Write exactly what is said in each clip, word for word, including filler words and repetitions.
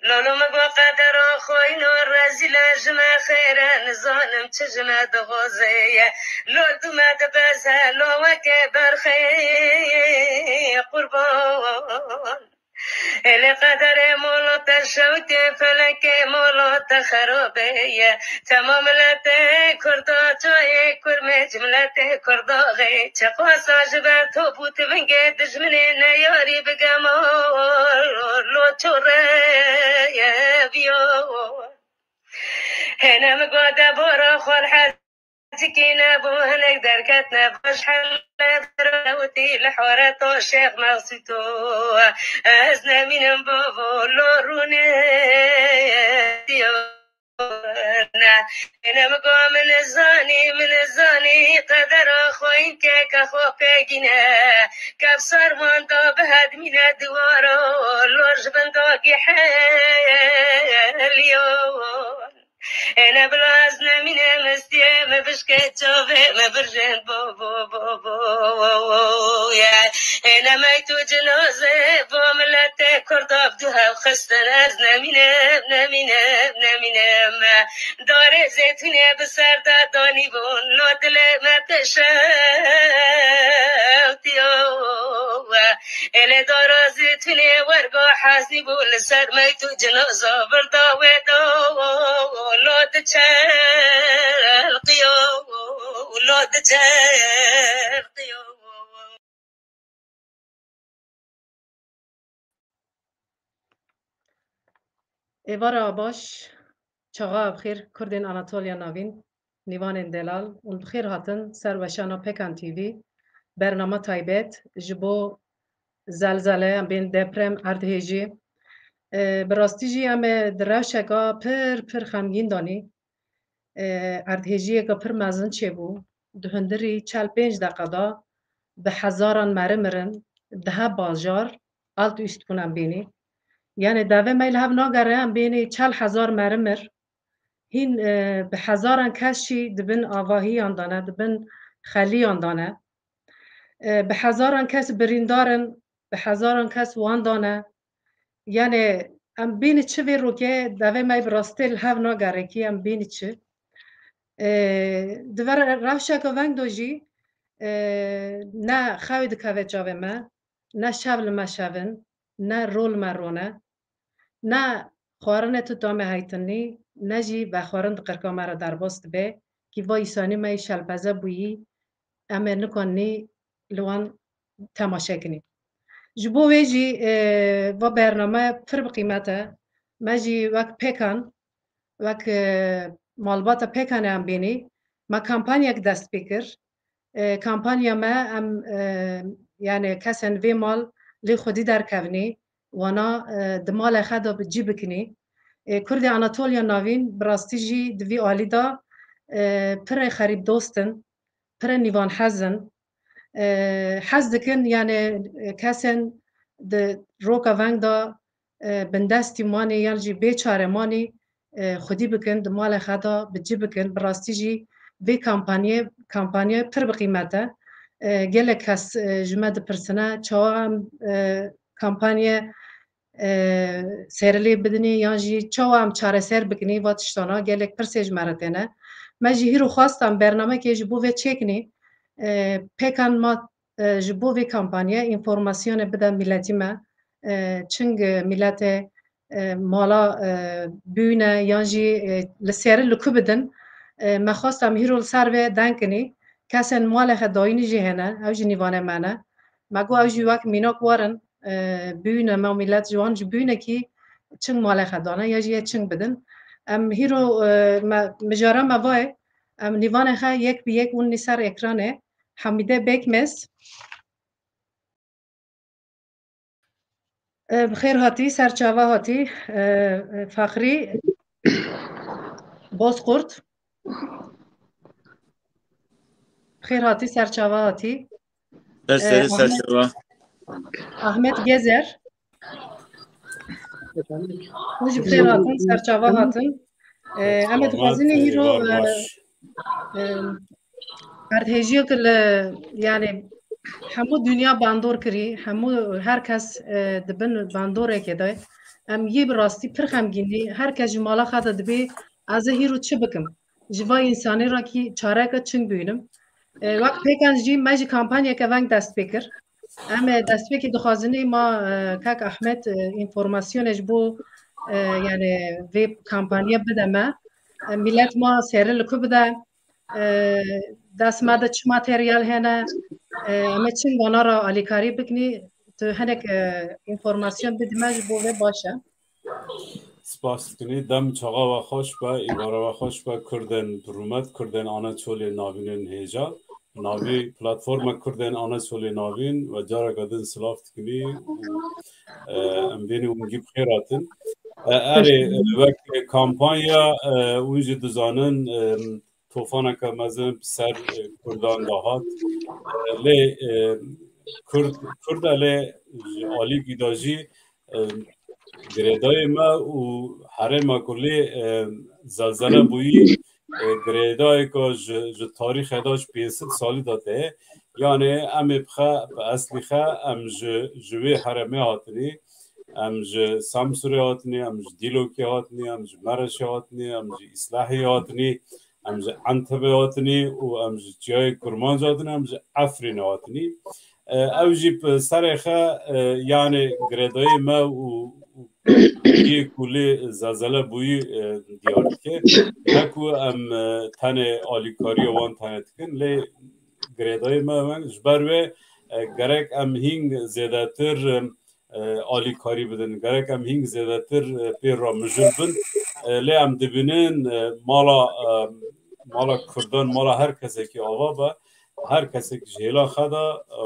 Lolo min got qedera xweyno rezîle ji me xêr e, nizanim çi ji me dixwaze ye. Lo dû me dibeze, lo weke berxê qurban. Êlê qederê molo te şewtê, felekê molo te xerabê ye. Tema miletê Kurda çayê kurmê, cimletê Kurda xê. Çiqasa ji ber top û tivingê dijminê neyarî bigema lo çore ye viyo. Hêne mi gode bora xwal her Tikîne bû hinek derketine baş hele rewtî li hore to Şêx Mexsûto. Ez nemînim bavo lo rûne diyorne. Êne mi go min zanî, min zanî qedera xwe înke ke xwe pêgîne. Kevsar wanda bihedmîne diwaro lor ji bin dagî heliyo. Êne bila ez nemînim istiyê, me bişke çavê, me birjên bo, bo, bo, bo, bo, ye. Êne meyt û cinazê bo miletê Kurda bi du hev xistin, ez nemînim, nemînim, nemînim. Darê zeytûnê bi ser de danî bûn, lo dilê me pêşewtiyo. Êlê dara zeytûnê werga heznî bû, li ser meyt û cinaza birda wê do. Lo diçelqiyo, lo diçelqiyo. Êvara baş, çaxa bi xêr, Kurdên Anatoliya Navîn, nîvanên delal, hûn bi xêr hatin ser weşana Pekan T V, bernama taybet ji bo zelzele, em bên deprem, erdhêjî. E, bi rastî jî em ê di rewşeka pir, pir xemgîn de nî. E, erdhêjiyeke pir mezin çêbû. Di hundirî çel pênc deqa de bi hezaran meri mirin, di her bajar alt û üst bûn em bînî. Yanê devê me li hev nagere, em bînî çel hezar meri mir. Hîn, e, bi hezaran kes jî di bin avahiyan de ne, di bin xeliyan de ne. E, bi hezaran kes birîndar in, bi hezaran kes wan de ne. Yanê em bînî çi vê rokê devê me bi rastî li hev nagere kî em bînî çi. E, di ver rewşeke veng de jî, e, ne xewê dikeve çavê me, ne şev li me şev in, ne ro li me ro ne. Ne xwarinê tu dame heytinî, ne jî vexwarin di qirka me re derbas dibe, kî va îsanî me yî şelbeze bûyî, em ê nikanî li wan temaşe kinî. Ji bo wê jî, e, va bername pir bi qîmet e. Me jî wek Pêkan, wek, e, malbata Pêkanê em bînî, me kampanyek dest pê kir. E, kampanya me em, e, yani kesên vê mal lê xwedî derkevnî, wana, e, di malê xwe de bi cî bikinî. E, Kurdê Anatoliya Navîn bi rastî jî di vî alî de, e, pirê xerîb dost in, pirê nîvan hez in. E, hez dikin, yani, e, kesên di roka veng de, e, bindestî manî yan jî bê çare manî, e, xwedî bikin, di malê xwe de bi cî bikin. Bi rastî jî vê kampanyê, kampanyayê pir bi qîmet e. E, gelek kes, e, ji me dipirsine, çawa em, e, kampanyê, e, sêrilê bidinî yan jî çawa em çareser bikinî, va tiştana gelek pirsê ji me re têne. Me jî hîro xwestan bernamekê ji bo vê çêkinî. E, Pêkan ma, e, ji bo vê kampanyê înformasyonê bide miletî me. E, çing miletê, e, mala, e, bûne yan jî, e, li sêri li ku bidin. E, me xwest em hîro li ser vê deng kinî. Kesên malê xwe dayînî jî hene, ew jî nîvanê me ne. Me got ew jî wek mînak werin, e, bûne me milet ji wan ji bûnekî çing malê xwe dane ya jî yê çing bidin. Em hîro, e, me, mijara me vayê, em nîvanê xwe yek bi yek ûnî ser ekranê. Hamîde Bekmez. E, bi xêr hatî, serçava hatî, e, e, Faxrî Bozkurt. Bi xêr hatî, serçava hatî. Ser E, serê Ahmet, serçava. Ahmet Gezer. Hûn jî bi xêr hatin, serçava hatin. E, em ê dixwazin hîro, e, e, erdhêjiyek li, yani, hemû dinya bandor kirî, hemû her kes e, di bin bandoreke de. Em yê bi rastî pir xemgîn dî, her kes ji mala xwe de dibê ez ê hîro çi bikim? Ji va însanê re kî çareke çing bînim. E, wek pêkan jî me ji kampanyeke veng dest pê kir. Em e, destpêkê dixwazin ê ma e, kak Ahmet e, înformasyonê ji bo e, yani vê kampanya bide me. E, milet ma sêri li ku bide? E, dest me de çi materyal hene? E, em ê çi wana re alîkarî bikinî? Tu hinek e, înformasyon bidî me ji bo vê baş e. Spas dikinî. Dem çaxa we xweş be, îvara we xweş be, Kurdên bi rûmet, Kurdên Anaçolê navînin hêja. Navî platforma Kurdên Anaçolê navîn we careke din silav dikinî û e, em bênî hûn gî bi xêr hatin. E, erê, e, wek kampanya e, hûn jî dizanin e, tofaneke mezin bi ser e, Kurdan de hat. E, lê e, Kurd, Kurd e lê ji alî gî de jî e, girêdayê me û herêma ku lê e, zelzele bûyî e, girêdayeka ji, ji tarîxê de ji pênc sed salî de tê. Yani em ê bi xe, bi eslî xe em ji, ji wê herêmê hatinî, em ji Samsûrê hatinî, em ji Dîlokê hatinî, em ji Mereşê hatinî, em ji Îslahiyê hatinî, em ji Entebê hatinî û em ji çiyayê Kurmanc hatinî, em ji Efrînê hatinî. E, ew jî bi serê xe e, yani girêdayê me û yê ku lê zelzele bûyî e, diyar dike. Ne ku em e, tenê alîkariya wan tenê dikin, lê girêdayê me, me ji ber wê e, gerek em hîng zêdetir e, e, alîkarî bidin. Gerek em hîng zêdetir e, pê re mijûl bin. E, lê em dibînin e, mala e, mala Kurdan, mala her kesekî ava be. Her kesek ji hêla xwe de e,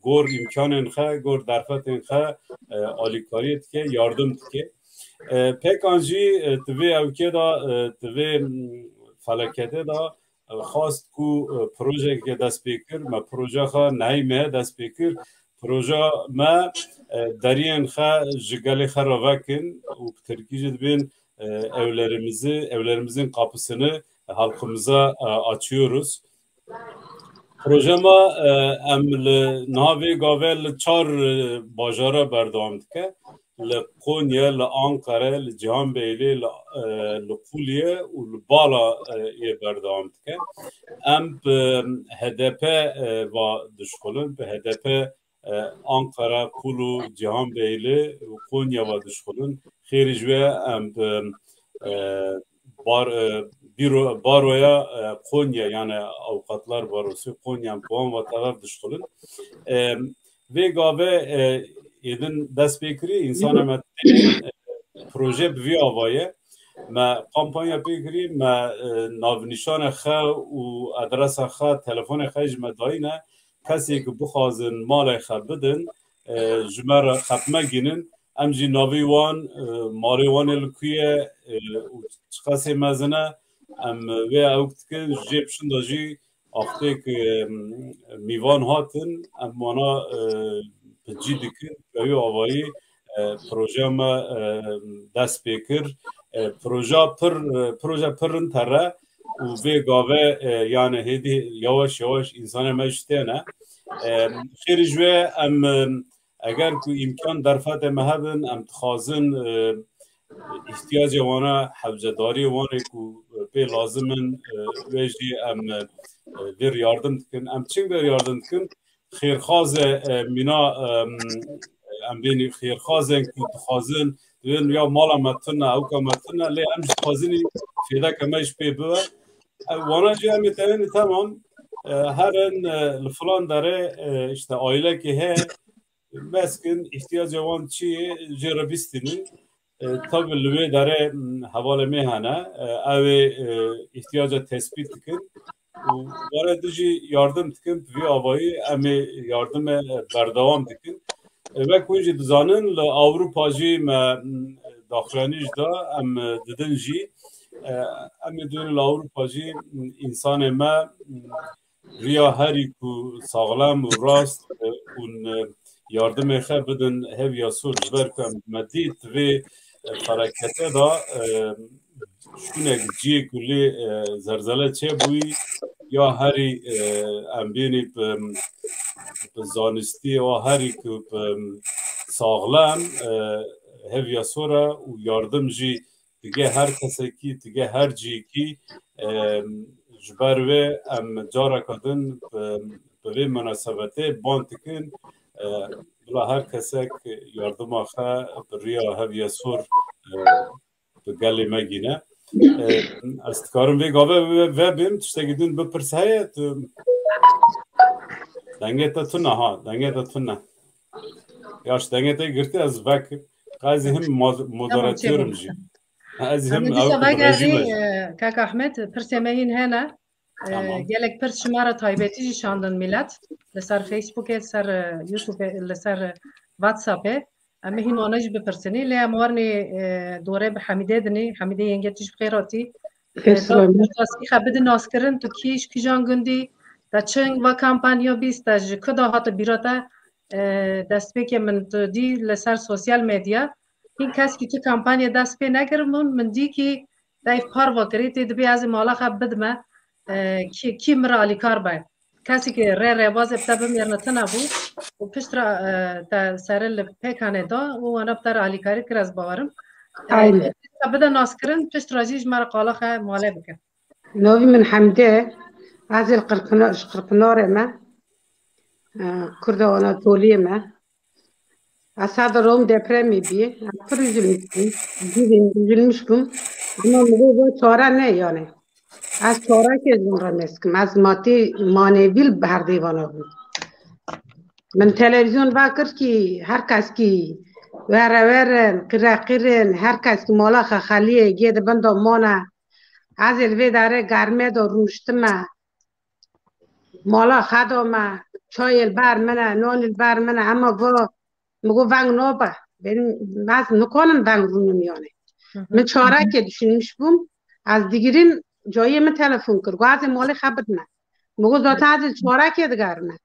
gor îmkanên xwe, gor derfetên xwe e, alîkariyê dike, yardim dike. E, pêkan jî e, di vê ewkê de, e, di vê m, felaketê de e, xwast ku e, projeyeke dest pê kir, me projeya xwe nehî me dest pê kir. Projeya me e, deriyên xwe ji gelê xwe re vekin û bi tirkî jî dibên e, evlerimizi, evlerimizin kapısını halkımıza e, açıyoruz. Projeya me e, em li niha vê gavê li çar e, bajara berdewam dike. Li Konya, li Ankara, li Cîhanbeylê, li, e, li Qûliyê û li Bala e, yê berdewam dike. Em bi H D P e, va dişxulin, bi H D P e, Ankara, Qûl û Cîhanbeylê û Konya va dişxulin. Xêrî ji wê em bi e, bar, e, bîro, baroya e, Konya, yani Avukatlar Barosu Konya, em bi wan ve terev dişxulin. E, vê gavê e, êdin dest pê kirî, însanê me têne, e, proje bi vî ava ye. Me kampanya pê kirî, me e, navnîşanê xwe û adresa xwe, telefonê xwe ji me dayîne. Kesê ku bixwazin malê xwe bidin, e, ji me re xwe bi me gînin. Em jî navê wan, e, malê wan ê li ku ye, e, û çiqasê mezin e, em vê ewk dikin, ji jê bi şinda jî axtêk e, mîvan hatin, em wana e, bi cî dikin, bi wî avayî e, projeya me e, dest pê kir. E, projeya pir, e, proje pir rind here û vê gavê e, yani hêdî yavaş yavaş însanê me jî têne. E, xêrî ji wê em e, eger ku îmkan derfetê me hebin, em dixwazin e, îhtiyacê wana, hewcedariyê wan ê ku pê lazim in, e, wê jî em e, vê yardim dikin. Em çi vê yardim dikin? Xêrxwazê e, mîna e, em bênî xêrxwazên ku dixwazin, dibên ya mala me tune, ewka me tune, lê em jî dixwazin fêdeke me jî pê bibe. E, wana jî em ê tenê, tamam, e, herin e, li filan derê e, işte ailekê heye, meskin, îhtiyacê wan çi ye, jê re bistînin. E, tabi li wê derê m, hevalê me hene, e, ew ê e, îhtiyaca tespît dikin û were dijî yardim dikin, bi vî avayî em ê yardimê e, berdewam dikin. E, wek hûn jî dizanin, li Ewropa jî me m, daxuyanî jî da, em e, didin jî. E, em ê dibin li Ewropa jî m, însanê me m, riya herî ku saxlem û rast e, hûn e, yardimê xwe bidin hev ya sor, ji ber ku em me dît vê e, felaketê de e, şûnek ciyê ku lê e, zerzele çêbûyî ya herî e, em bênî bi, bi bi zanistî û herî ku bi saxlem, e, hevya sor e û yardim jî dige her kesekî, dige her cihekî, e, ji ber wê em careke din bi, bi vê munasebetê bang dikin, e, bila her kesek yardima xwe bi riya hevya sor, e, bi gelê me gîne. E, ez dikarim vê gavê ve, vebêm, tiştekî din bipirse heye, tu dengê te tune ha, dengê te tune. Yaş, dengê te girtî ez vek. Ez him mod-, moderatörüm jî. Ez him dîsa vegerdî, e, kak Ahmet, pirsê me hîn hene. E, Tamam. Gelek pirs ji me re taybetî jî şandin milet. Li ser Facebookê, li ser, e, YouTubeê, li ser, e, WhatsAppê. Em ê hîn wana jî bipirsinî. Lê em warnî, e, dorê bi Hemîdê dinî. Hemîdê yenge tu jî bi xêr hatî. E, Pês ta selamet. Rastî xwe bidin naskirin, tu kî ji kîjan gundî, te çi va kampanya bîst, te ji ku da hate bîra te, e, destpêkê min tu dî li ser sosyal medya. Hîn keskî tu kampanya dest pê nekiribûn, min dî kî te ev parva kirî, tê dibê ez ê mala xwe bidime, e, kî, kî min re alîkar be. Kesî ki rê rêbazê bi te bimêrine tune bû û pişt re, e, te sere li pêkanê da û wana bi te re alîkarî kir, ez bawerim. E, Aynen. Te bide naskirin, pişt re jî ji me re qala xwe malê bike. Navî min Hemde, ez ê li Qirpina-, ji Qirpinarê me, e, Kurda Anatoliyê me. Ez her di Rom depremê bî, ez pir üzülmüş bûm. Cîvên üzülmüş bûm. Ama min got, çare ne yani. Ez çarekê ji min re neskim. Ez matî manevî li berdê vana bûm. Min televîzyon vekir kî her kes kî were werin, qire qirin, her kes kî mala xwe xeliyê gê di bin de mane. Ez ê li vê derê germê de rûniştime. Mala xwe da me, çayê li ber min e, nanê li ber min e, ema va, min got veng nabe. Benim, ez nikanim veng rûnim yani. Hı hı. Min çarekê düşünmüş bûm. Ez digirîn cayê min telefon kir. Got ez ê malê xwe bidime. Min got zaten ez ê çarekê digerime.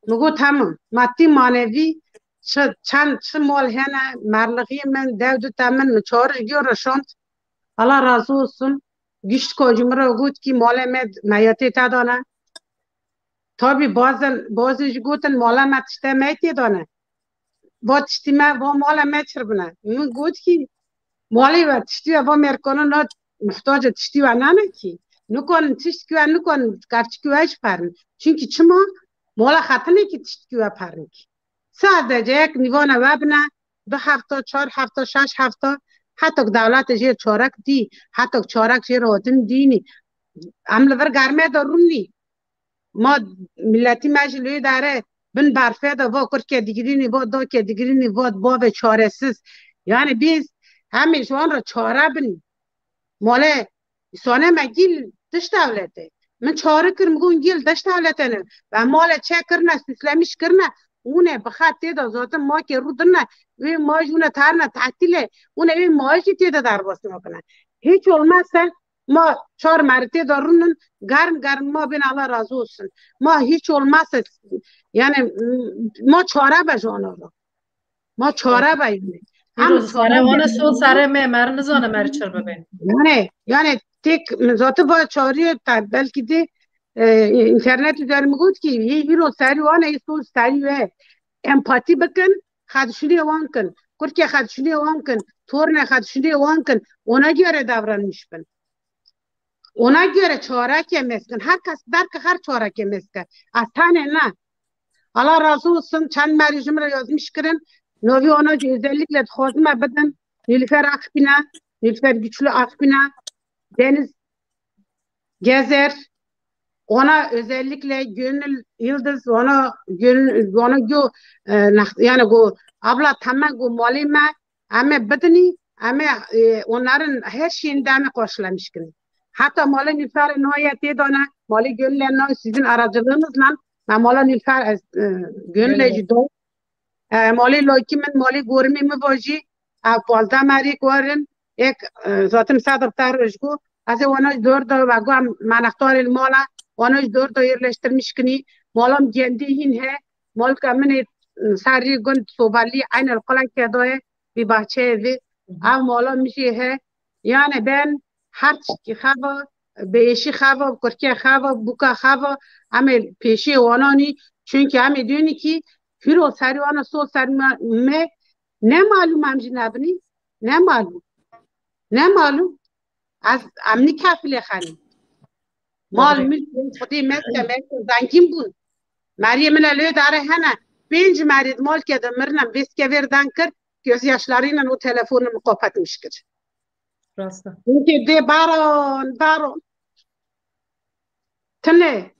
Min got tamam. Maddi manevî çi, çend, çi mal hene, merlixiyê min, dew dite min, min çariş giyo re şand. Allah razı olsun. Gişt kocumura got ki male me meyatê te dane. Tabi bazen, bazı jî gotin male me tişte me tê dane. Va tiştî me, va male me çirbine. Min got ki malê we tiştî we va mêrkana na muhtaca tiştî we nane ki. Nikanin tiştki we, nikanin kevçikî we jî perin. Çünkü çima mala xetinê ki tiştki we perin ki. Sadece yek nîvana we bine, du hefta, çar hefta, şeş hefta, heta ku dewletê jê çarek dî, heta ku çarek jê re hatin dînî. Em li vir germê de rûnî. Ma milletî me jî li wê dere bin berfê de va kurkê digirînî, va dakê digirînî, va bavê çaresiz. Yani biz hemê ji wan re çare bin. Mole îsane me gîl diş dewlete. Min çare kir, min got gîl diş dewlete ne. Ve male çek kirine, süslemiş kirine. Hûn ê bi xet tê de zaten ma kê rû dine. Wê ma jî hûn ê tarine tatîlê. Hûn ê wê ma jî tê de derbas nakine. Hiç olmazsa ma çar merî tê de rûnin, germ germ ma bên, Allah razı olsun. Ma hiç olmazsa, yani, ma çare be ji wana re. Ma çare be yani. Îro em sare çare wana be. Sol sare me, mer nizane mer çir bibên. Yani, yani tek min zaten va çariyê te belkî de, e, internet üzerine got ki, yê îro serî wana, yê sol serî we empati bikin, xedişinê wan kin. Kurkê xedişinê wan kin. Tornê xedişinê wan kin. Ona göre davranmış bin. Ona göre çareke meskin. Her kes derke her çareke meske. Ez tenê ne. Allah razı olsun. Çend merî ji min re yazmış kirin. Novî ona jî özellikle dixwazim me bidin. Nilüfer Akpîne, Nilüfer Güçlü Akpîne, Deniz Gezer, ona özellikle Gönül Yıldız, ona Gönül, ona go, e, nax-, yani go, abla tamam go malê me, em ê bidinî, em ê, e, onların her şeyini de em ê karşılamış kirin. Hatta malê Nilüfer'e naya tê dane, malê Gönül'e naya sizin aracılığınızla, ben mala Nilüfer, e, Gönül'e Evet. jî do. E, malê Lokî min, malê Gormê min vajî, ev pazdeh merî ku werin, êk, e, zaten sedr te roj ku, ez ê wana ji dor de ve ku em menextarê li mala, wana ji dor de yerleştirmiş kinî, mala min gendî hîn he, malka min ê, e, serî gund Sobalî, eynel qulekê de ye, vî bahçeyê vê. Hı hı. Ev mala min jî he, yani ben her tiştî xeva, bi êşî xeva, bi kurkê xeva, bi bûka xeva, em ê pêşiyê wananî Çunkî em ê dûnîkî hîro serî wana sol serî me, me ne malûm em jî nebinî, ne malûm. Ne malûm. Ez, em nikefilê xenî. Mal Doğru. mülk Xwedê meste, me zengîn bûn. Meriyê min e lê dare hene. Pênc merî di malkê de mirinem, vêske vêr deng kir, gözyaşlarıyla o telefonu min kopatmış kir. Rasta. Çünkü de baron, baron. Tine.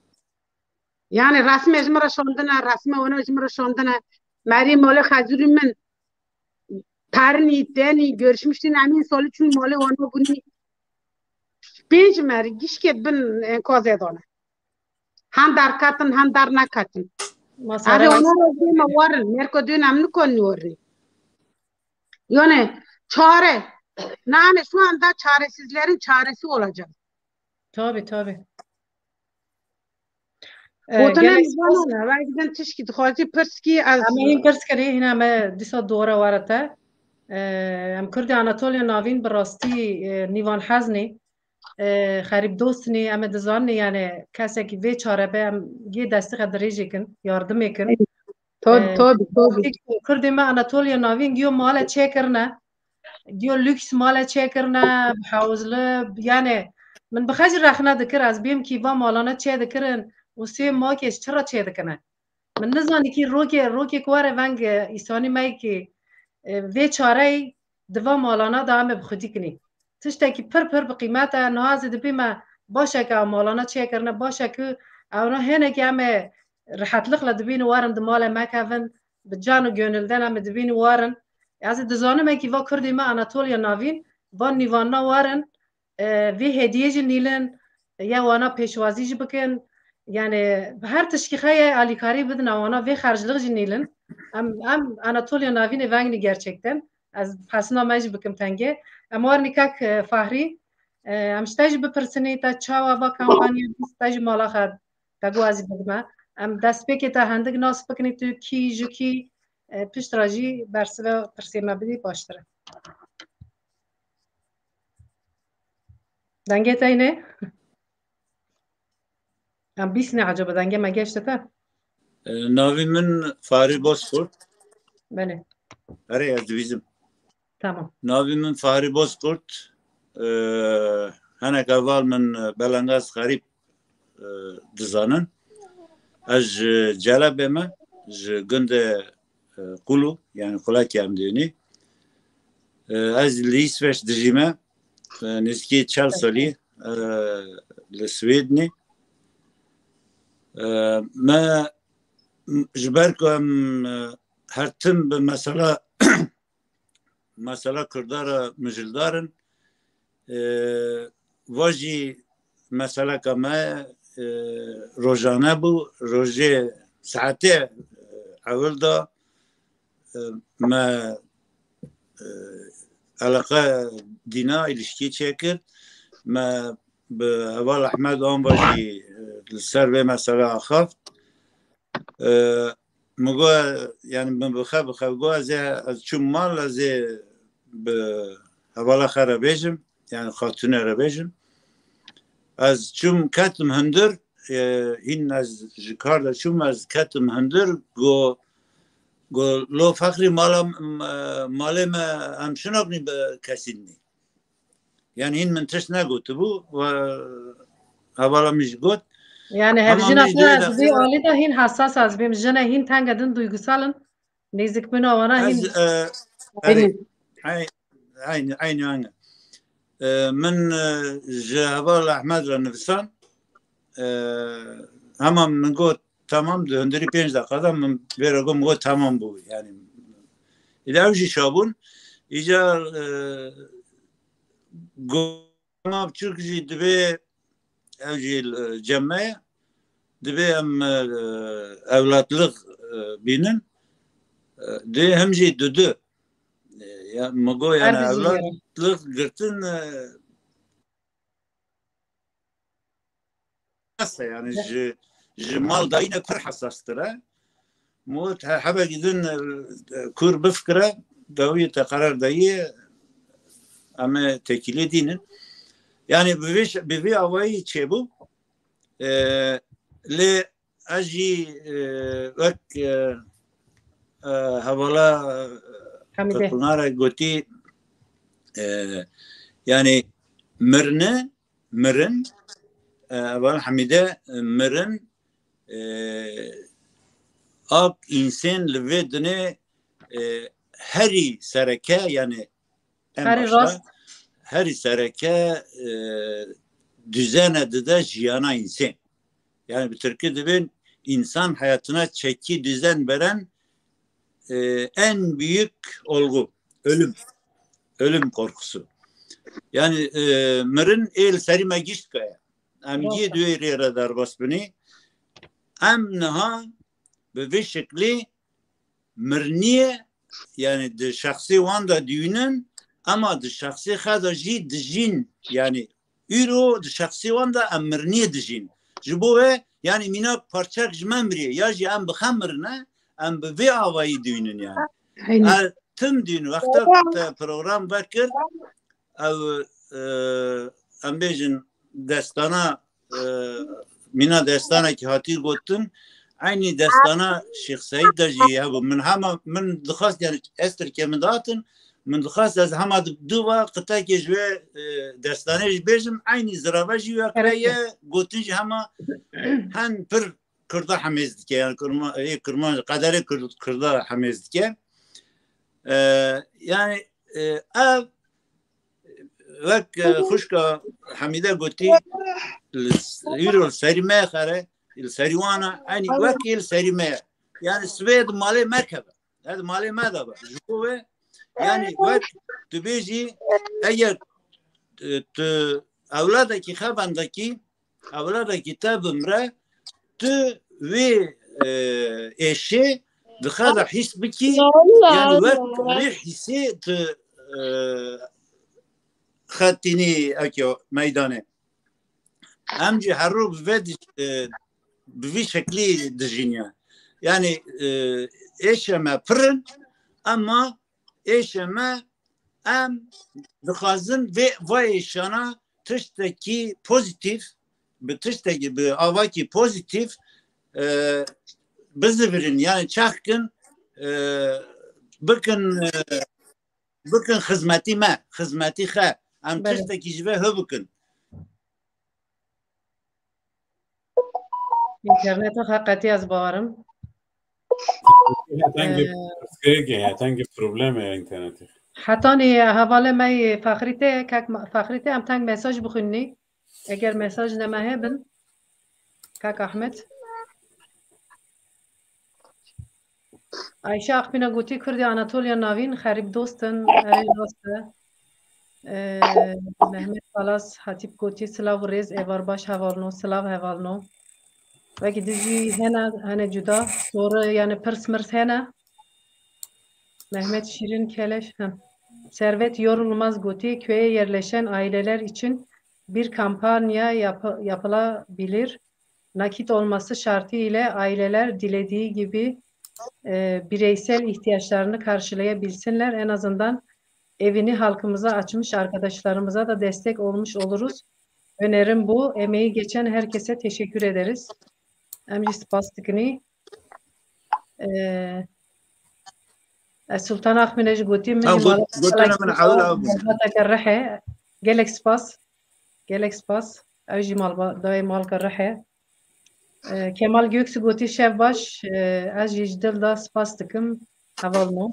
Yani resmê ji min re şandine, resmê wana ji min re şandine. Merî malê xezûrî min perinî, tenî, görüşmüştîn emîn salî çûn malê wana bûnî. Pênc merî gişkê bin enkazê dane. Hem derketin, hem derneketin. Masare Erê ona re dê me warin. Merko dê em nikon warin. Yani çare. Yani şu anda çaresizlerin çaresi olacak. Tabii, tabii. Ee, Fotoğraf gerek olsun. Ve giden tişki dixwazi pirski az. Ama hin pirs kirî, hina me dîsa dora wara te. Ee, em Kurdê Anatoliya Navîn bi rastî, e, nîvan heznî. E, xerîb dostnî, em ê dizanî, yani kesekî vê çare be, em yê destê xwe dirêjê kin, yardimê kin. Tabii, E, tabii, tabii. Kurdê me Anatoliya Navîn giyo male çêkirine. Diyo lüks male çêkirine, bi hewzli, yani min bi xwe jî rexne dikir, ez bêm kî va malane çê dikirin û sê makê ji çira çê dikine. Min nizanî kî rokê, rokê ku were veng, e, îsanî me kî, e, vê çareyî di va malana de em ê bi xwedî kinî. Tiştekî pir pir bi qîmet e, niha ez ê dibîme baş e ke ew malana çêkirine, baş e ku ewna hênekê em ê rihetliq le dibînin werin di malê me kevin, bi can û gönülden em ê dibînin werin. Ez ê dizanim e kî va Kurdê me Anatoliya Navîn, van nîvanna werin, e, vê hediyê jî nîlin, ya wana pêşwazî jî bikin. Yani bi her tişkî xwe ye alîkarî bidin, wana vê xerclix jî nîlin. Em, em Anatoliya Navînê vengnî gerçekten. Ez pesna me jî bikim tengê. Em warinî kak, e, Fahrî, e, em ji te jî bipirsinî, te çawa va kampanya bîst, te jî mala xwe te got ez jî bidime. Em destpêkê te hindik nas bikinî, tu kî, ji kî, e, pişt re jî bersiva pirsê me bidî baştir e. Dengê te ne? Em bîsne acaba dengê me geşte te? E, navî min Farî Bozkurt. Belê. Erê, ez dibîzim. Tamam. Navî min Farî Bozkurt. E, hinek heval min, e, Belengaz Xerîb, e, dizanin. Ez ji Celebê me, ji gundê, e, Qulu, yani Xulekê em dênî. E, ez li Îsveç dijîme. E, nêzîkî çel salî, e, li Swêdnê. E, me, m-, ji ber ku em, e, her tim bi mesela, mesela Kurda re mijildar in, e, va jî meseleka me, e, rojane bû, rojê saetê, e, ewil de, e, me, e, eleqe dîna, îlişkî çêkir. Me bi heval Ehmed Anva jî, e, li ser vê mesela axaft. E, min got, yani min bi xwe, bi xwe got, ez ê, ez çûm mal, ez ê bi hevala xwe re bêjim, yani xatûnê re bêjim. Ez çûm ketim hundir, e, hîn ez ji kar de çûm, ez ketim hundir, go, go, lo Fexrî mala, m-, malê me em şinabnî bi kesî nî. Yani hîn min tişt negotibû, we hevala min jî got. Yani hevjîna te di vê alî de hîn hessas ez bêm. Jine hîn tenge din duygusal in. Nêzikbûna wana hîn. Ez, e, erê, eyn-, eyn-, eynî, eynî. E, min, e, ji heval Ehmed re nivisan. E, hema min got, tamam, di hundirî pênc deqa de min vê re got, min got, tamam bû. Yani, îde ew jî şabûn. Îca, e, got, ma biçûk jî divê ew jî, e, cem me ye. Divê em, e, ewlatlik, e, bînin. E, dê him jî dudu. E, ya, min got, yani, ewlatlik girtin, e, hessas e, yani, ji, ji mal dayîne pir hessastir e. Mot he-, hebekî din, e, kur bifikire, dawiyê te qerar dayî, em ê tekîlê dînin. Yani bi vê ş-, bi vê awayî çêbû. E, lê ez jî, e, wek, e, e, hevala, e, Hemîde. Qulnara gotî, e, yani mirine, mirin, e, heval Hemîde, e, mirin, e, ak însen li vê dinê, e, herî sereke, yani en Herî başta, rast. Herî sereke, e, düzene dide jiyana însen. Yani bi tirkî dibên insan hayatına çeki düzen veren, e, en büyük olgu. Ölüm. Ölüm korkusu. Yani, e, mirin ê li serî me gişt kaya. Em Rast. Yê duê rê re derbas binî. Em niha bi vê şeklî mirniyê, yani di şexsê wan de diyûnin, ama di şexsê xe de jî dijîn, yani îro di şexsê wan de em mirniyê dijîn. Ji bo wê, yani mînak parçek ji me mirî, ya jî em bi xe mirine, em bi vê avayî diyûnin yani. Eynî. Ez tim diyûn, wexta ku te program vekir, ew, e, em bêjin destana, e, mîna destanekî hatî gotin, eynî destana Şêx Seîd de jî hebû. Min hema, min dixwest, yani ez Tirkiye min dihatin, min dixwest ez hema di du va qitekê ji wê, e, destanê jî bêjim, eynî zirave jî wekre ye, gotin jî hema hen pir Kurda hemêz dike, yani Kurma-, ê Kurmanc, qederê Kurd-, Kurda hemêz dike. E, yani, e, ev wek, e, xwişka Hemîde gotî, li s-, îro li serî me xere, li serî wana, enî wek ê li serî me ye. Yani sibê di malê me keve. Ez di malê me de be. Ji bo wê, yani wek tu bêjî, eger, e, tu ewladekî xevendekî, ewladekî te bimre, tu wê, e, êşê di xe de hîs bikî, yani wek wê hîsê tu, e, xetînî eke meydanê. Em jî her roj bi vê di-, e, bi vî şeklî dijîne. Yani, e, êşe me pir in, ema êşe me em dixwazin vê, va êşana tiştekî pozîtîf, bi tiştekî, bi avakî pozîtîf, e, bizivirin, yani çax kin, e, bikin, e, bikin xizmetî me, xizmetî xe. Em Belê. Tiştekî ji vê hû bikin. Înterneta heqetî ez bawerim. Tengê Ee, pirsgirêkê ye, tengê problemê ye înternetê. Hetanî hevalê me yê Fexrî tê, kek ma-, Fexrî tê em teng mesaj bixwînî. Eger mesaj neme hebin, kek Ahmet. Ayşe Akpîna gotî, Kurdê Anatoliya Navîn xerîb dost in, erê rast e. Ee, Mehmet Palas Hatîp gotî, silav û rêz, êvar baş hevalno, silav hevalno. Wekî din jî hene, hene cuda, soru, yani pirs mirs hene. Mehmet Şirin Keleş, hem. Servet Yorulmaz gotî, köye yerleşen aileler için bir kampanya yapı-, yapılabilir. Nakit olması şartı ile aileler dilediği gibi, e, bireysel ihtiyaçlarını karşılayabilsinler. En azından evini halkımıza açmış arkadaşlarımıza da destek olmuş oluruz. Önerim bu. Emeği geçen herkese teşekkür ederiz. Em jî spas dikinî. E, ez Sultan Axmîne jî gotî, min Ha, jî got-, malbata gotina min ewil ew bû. Malbateke rihê. Gelek spas. Gelek spas. Ew jî malba-, dayê malka rihê. E, Kemal Göksu gotî şev baş. E, ez jî ji dil de spas dikim. Hevalno.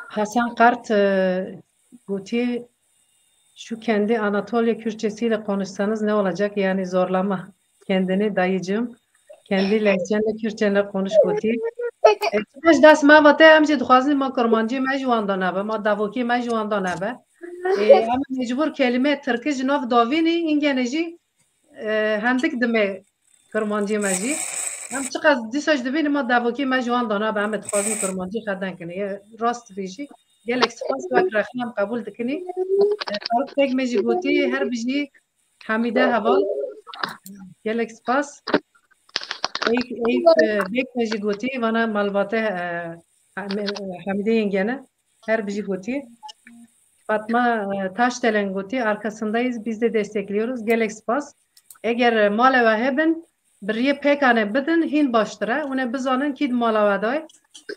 Hasan Kart, e, gotî, şu kendi Anatoliya Kürtçesiyle konuşsanız ne olacak? Yani zorlama kendini dayıcığım. Kendi lehçenle, Kürtçenle konuş gotî. E, tu beş dest me vate, em jî dixwazin ma kurmancî me ji wan da nebe, ma davokî me ji wan da nebe. E, em mecbur kelîme tirkî ji nav davînî, îngene jî e, hendik dime kurmancî me jî. Em çiqas dîsa jî dibînin ma davokî me ji wan dana be, em ê dixwazin kurmancî xeden kinê. Ye rast dibêjî. Gelek spas, wek rexne em qebûl dikinî. E, Faruk Beg me jî gotî, her bijî Hemîde heval. Gelek spas. Eyüp, Eyüp, e, Beg me jî gotî, vana malbate, e, Hem-, e, Hemîde yengene. Her bijî gotî. Fatma, e, Taşdelen gotî, arkasındayız, biz de destekliyoruz. Gelek spas. Eger mala we hebin, bi riyê pêkanê bidin, hîn baştir e. Hûn ê bizanin kî di mala we de ye.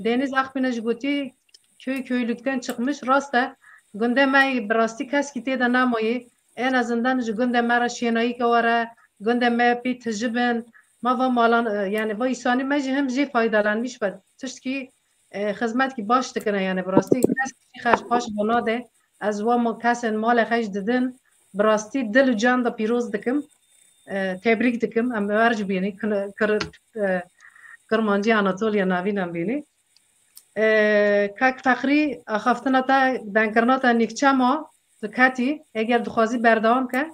Deniz Akbîne jî gotî, köy köylükten çıkmış. Rast e, gundê me bi rastî keskî tê de nemaye. En azından ji gundê me re şênayî ke were, gundê me pê tijî bin. Ma va malan, e, yani va îsanî me jî hem jê faydalanmiş be. Tiştkî, e, xizmetkî baş dikine, yani bi rastî kes jî xerc paş bo nade. Ez wa ma-, kesên malê xerc didin, bi rastî dil û can de pîroz dikim. E, tebrîk dikim. Em wer jî bînî, kir-, kir-, e, Kirmancî Anatoliya navîn em bînî. E, Kak Feqrî, axaftina te, dengkirina te nîkçe ma, tu ketî, eger dixwazî berdewam ke.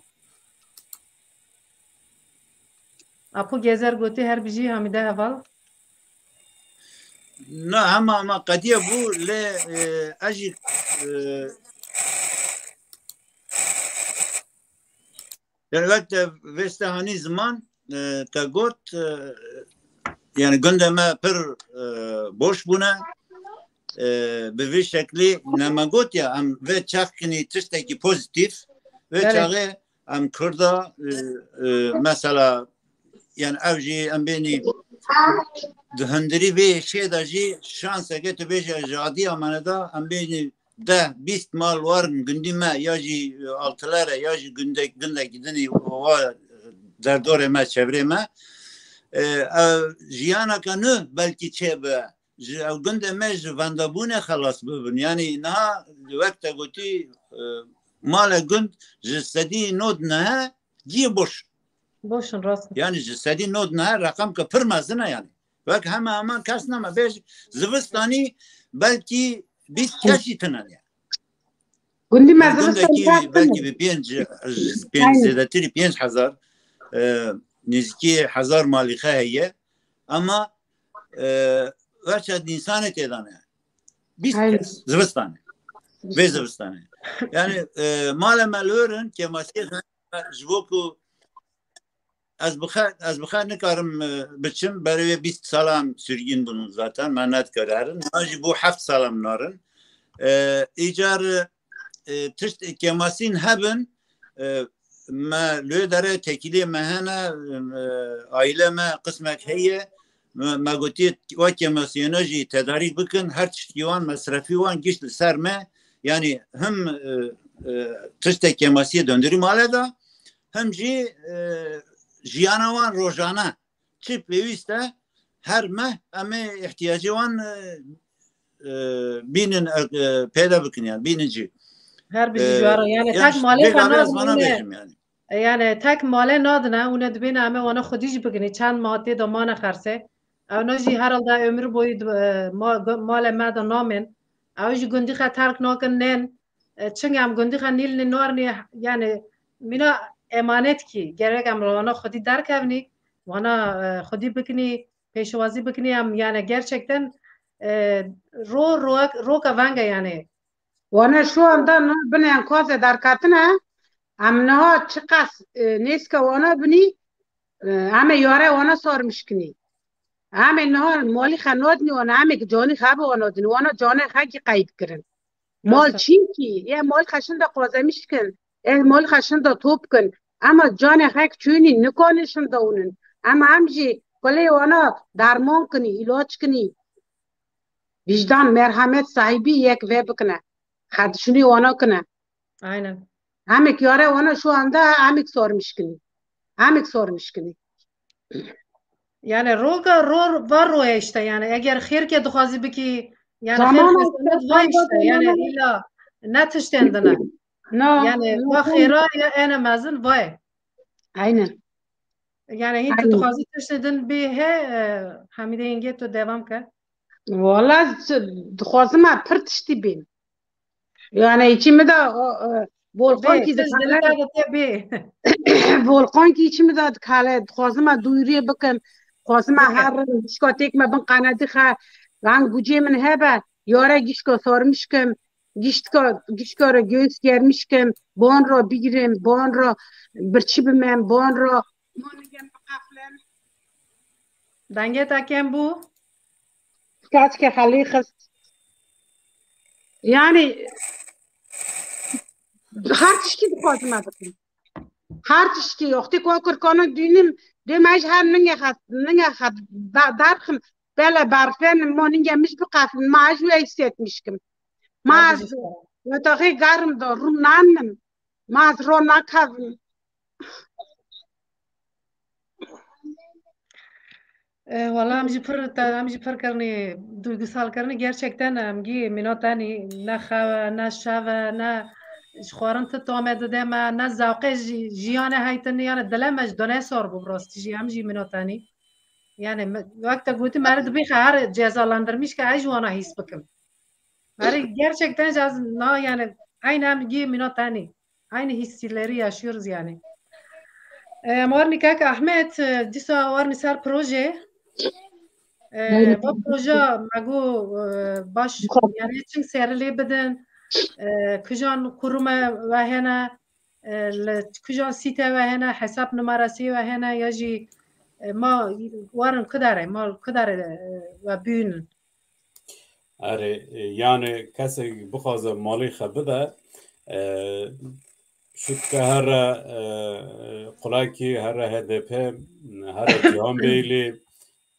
Apo Gezer gotî, her bijî Hamîde heval. Na, hema, hema qediye bû, lê, e, ez jî, e, yani wek te vêste hanî ziman, e, te got, e, yani gundê me pir, e, boş bûne. E, bi vî şeklî ne me got ya, em vê çaxkinî tiştekî pozîtîf, vê Evet. çaxê em Kurda, e, e, mesela, yani ev jî em bênî di hundirî vê şê de jî şanseke tu bêje ji adiya me ne da, em bênî deh bîst mal warin gundî me, ya jî, e, Altilere, ya jî gundek-, gundekî dinî wa derdorê me, çevrê me. E, ev jiyaneke nû belkî çêbe, ji ew gundê me ji vendebûnê xelas bibin. Yani niha wek te gotî, e, male gund ji sedî nod nehe ciyê boş. Boş in, rast in. Yani ji sedî nod nehe reqemke pir mezin e yani. Wek hema heman kes nema. Bêj zivistanî belkî bîst kes jî tine ne. Gundî me Yani zivistan gundekî kes belkî tine. bi pênc, pênc Aynen. zêdetirî pênc hezar, e, nêzîkî hezar malîxe heye. Ama, e, veça Nîsanê tê de ne. Bîst Aynen. kes zivistanê. Vê zivistanê. Yani, e, male me li wir in, kêmasiyê ji bo ku ez bi xwe, ez bi xwe nikarim, e, biçim, berê wê bîst salan sürgün bûn zaten, me nedikare herin. Niha jî bû heft salan narin. E, îcar, e, tişt kêmasîn hebin, e, me li wê derê têkiliyê me hene, e, aîle me qismek heye. Me, me gotiye wa kêmasiyêna jî tedarîk bikin, her tiştkî wan, mesrefî wan gişt li ser me. Yani him, e, e, tiştê kêmasiyê döndürî male de, him jî, e, jiyana wan rojane çi pêwîst e, her meh em ê ihtiyacê wan, e, e, bînin, e, peyda bikin yani, bînin cî. Her bijî E, ji we re. Yani ya tek ji malê vê xwe gavê ez vana nadine. bêjim yani. E, yani tek malê nadine, hûn ê dibêne em ê wana xwedî jî bikinî, çend ma tê de mane xersê. Ewna jî herhalde ömür boyu, e, ma-, malê me de namên. Ew jî gundî xwe terk nakin, nên. E, çing em gundî xwe nîlnî narnî, yani mîna emanet kî, gerek em wana xwedî derkevnî, wana, e, xwedî bikinî, pêşwazî bikinî, em yani gerçekten, e, ro, ro, roka venge yani. Wana şu anda no bin enkazê derketine, em niha çiqas, e, nêzke wana binî, e, em ê yare wana sarmiş kinî. Em ê niha malî xwe nadinî wana, em ê ki canî xwe bi wana dinî, wana canê xwe kî qeyd kirin. Mal Rast e. Çînkî, yê mal xwe şinda qazemiş kin, yê mal xwe şinda top kin. Ema canê xwe ki çûnî, nikanê şinda hûnin. Ema em jî kulê wana derman kinî, îlaç kinî. Vicdan, merhamet sahibi yek ve bikine. Xedişinî wana kine. Aynen. Emek yare wana şu anda emek sormuş kinî. Emek sormuş kinî. Yani roga ro var roya işte yani. Eger xêrke dixwazî bikî, yani Tamam xêr işte, xesanet vay tamam, işte. Yani tamam. illa ne tiştên dine. No, Yani no, va tamam. xêra ya ene mezin vay. Aynen. Yani hîn tu Aynen. dixwazî tiştê din bê he, e, Hamîde yenge tu devam ke. Wala, dixwazim e pir tiştî bên. Yani içi mi de, o, e, Volkan Bê, ki tişt dikare, dilê te de te bê. Volkan ki içi mi de dikare, dixwazim e duyuriyê bikim. Dixwazim e Bike. her gişka têk me bin qenedî xe, lan gucê min hebe, yare gişka sarmiş kim, gişka, gişka re göğüs germiş kim, ban ra bigirem, ban ra birçî bimem, ban ra. Dengê te kêm bû? Kaçke xelî xist. Yani, her tiştî dixwazim e bikim. Her tiştî, wextê ku ew kirkana dînim, dê me ji her ningê xwe, ningê xwe da-, derxim, bele berfenim, ma ningê min jî biqefin, ma ez wê hissetmiş kim. Ma ez wetaxê germ de rû nanim, ma ez ro nakevim. E, valla em jî pir te-, em jî pir kirinî, duygusal kirinî. Gerçekten em gî mîna tenî, ne xew e, ne şev e, ne ji xwarin ti tame dide me, ne zewqê jî, jiyane heytin, yani dile me ji done sor bû, bi rastî jî em jî mîna tenî. Yani me, wek te gotî, me re dibîxe her cezalandırmış ke ez ji wana hîs bikim. Me re gerçekten ji ez na, yani eyn em gî mîna tenî. Aynı hisleri yaşıyoruz yani. E, em warnî kek Ahmet, e, dîsa warnî ser proje. E, Belli. Bu proje me got, e, baş, yani çing serî lê bidin, e, kijan kurume ve hene, e, li kijan sîte ve hene, hesap numarası ve hene, ya jî, e, ma warin kudare, ma kudare, e, ve büyünün. Erê, e, yani kesek bixwaze malê xwe bide, e, şutke here, e, Qulakî, here H D P, here Cihan Beylî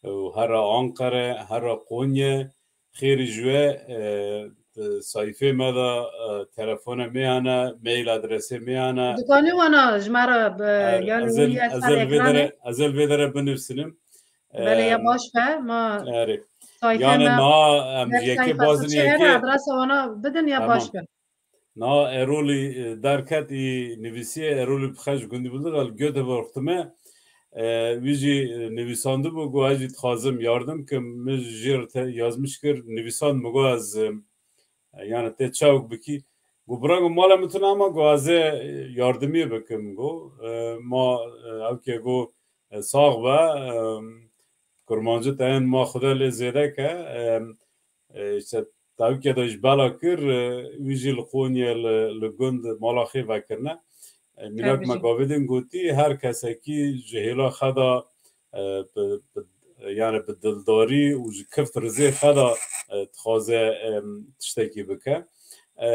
û here Ankara, here Konye, xêrî ji we, e, di sayfê me de, e, telefona me hene, mail adresê me hene. Dikanî wana ji me re, e, Erê, yani ez ê, wî ez ê li vê dere, ez ê li vê dere binivîsinim. Belê ya, em, baş be, ma erê. Sayfê Yani me, niha em ji web yekê sayfası bazin çi hene, yekê. Adresa wana bidin ya, Tamam. Baş be. Niha Erolî, e, derket, î nivîsiye, Erolî bi xeş gundî bildir, el Göteborg me. E, wî jî, e, nivîsandibû, got, ez jî dixwazim yardim kim, min jê re te-, yazmiş kir, nivîsand, min got, ez, e, yani te çawk bikî. Got, bira, got, mala min tune, ama got, ez ê yardimiyê bikim, got. E, ma, e, ew ke got, e, sax be, e, kurmancî te hên ma Xuda lê zêde ke, e, e, işte, tawke de ji bela kir, e, wî jî li Qonye li, li gund mala xê vekirine. E, mînak me Tabii. Gavê din gotî, her kesekî ji hêla xwe de, e, bi, bi, yani bi dildarî û ji kift rizê xwe de, e, dixwaze, e, tiştekî bike. E,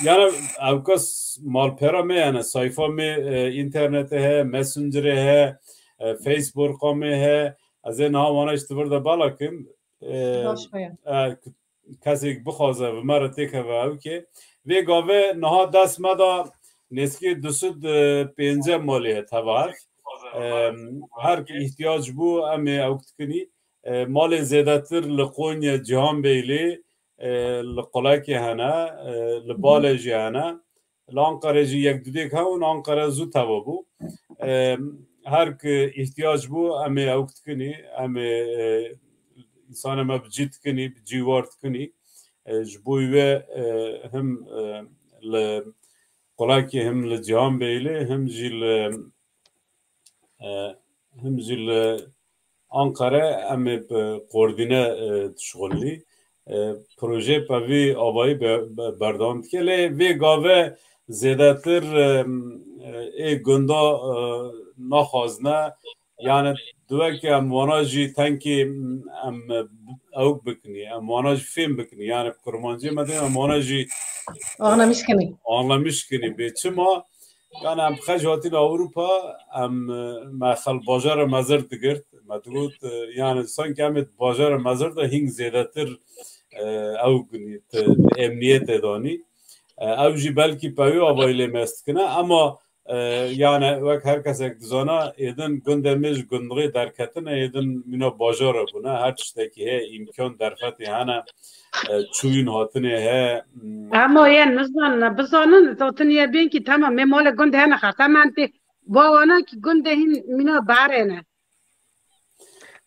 yani ew kes malpera me, yani sayfa me, e, internetê he, messengerê he, e, Facebooka me he, ez ê niha wana ji tivir de bela kim. E, Baş be. E, kesek bixwaze bi me re têkeve ew ke. Vê gavê niha dest me de nêzîkî du sed û pêncî malê ye teva hev. Em, her ki ihtiyac bû, em ê ew dikinî. E, malê zêdetir li Qonye Cihan Beylê, e, li Qulekê hene, e, li Balê jî hene. Li Anqerê jî yek du dêk hebûn, Anqere zû teva bû. E, her ki ihtiyac bû, em ê ew dikinî, em ê, e, însanê me bi cî dikinî, bi cî war dikinî. E, ji bo wê, e, him, e, li Qulakê, him li Cihan Beylê, him jî li, e, him jî li Anqere em ê bi koordîne, e, dişixulî. E, proje pe vî avayî be-, be-, berdewam dike. Lê vê gave zêdetir, e, e, ê gunda, e, naxwazine. Yani, diweke em wana jî tenkî, em, e, ewk bikinî, em wana jî fêm bikinî. Yani, bi kurmancî me dê, em wana jî, e, Anlamış kinî. Anlamış kinî. Bê çima? Yani em xej hatîn Ewropa, em, e, me xel bajara mezir digirt. Me digot, e, yani sanki em ê bajara mezir de hîng zêdetir, e, ew gunî, ti, ti emniyetê danî. E, ew jî belkî pe wî avayî lê me dikine, ama, e, yani wek her kesek dizana, êdin gundê me ji gundixê derketine, êdin mîna bajara bûne, her tiştekî heye, îmkan derfetê hene, e, çûyîn hatinê heye. Hmm. Ama yên nizan, bizanin, zaten yê bên ki tamam, me mala gund hene xerta, men tê, va wana ki gundê hîn mîna barê ne.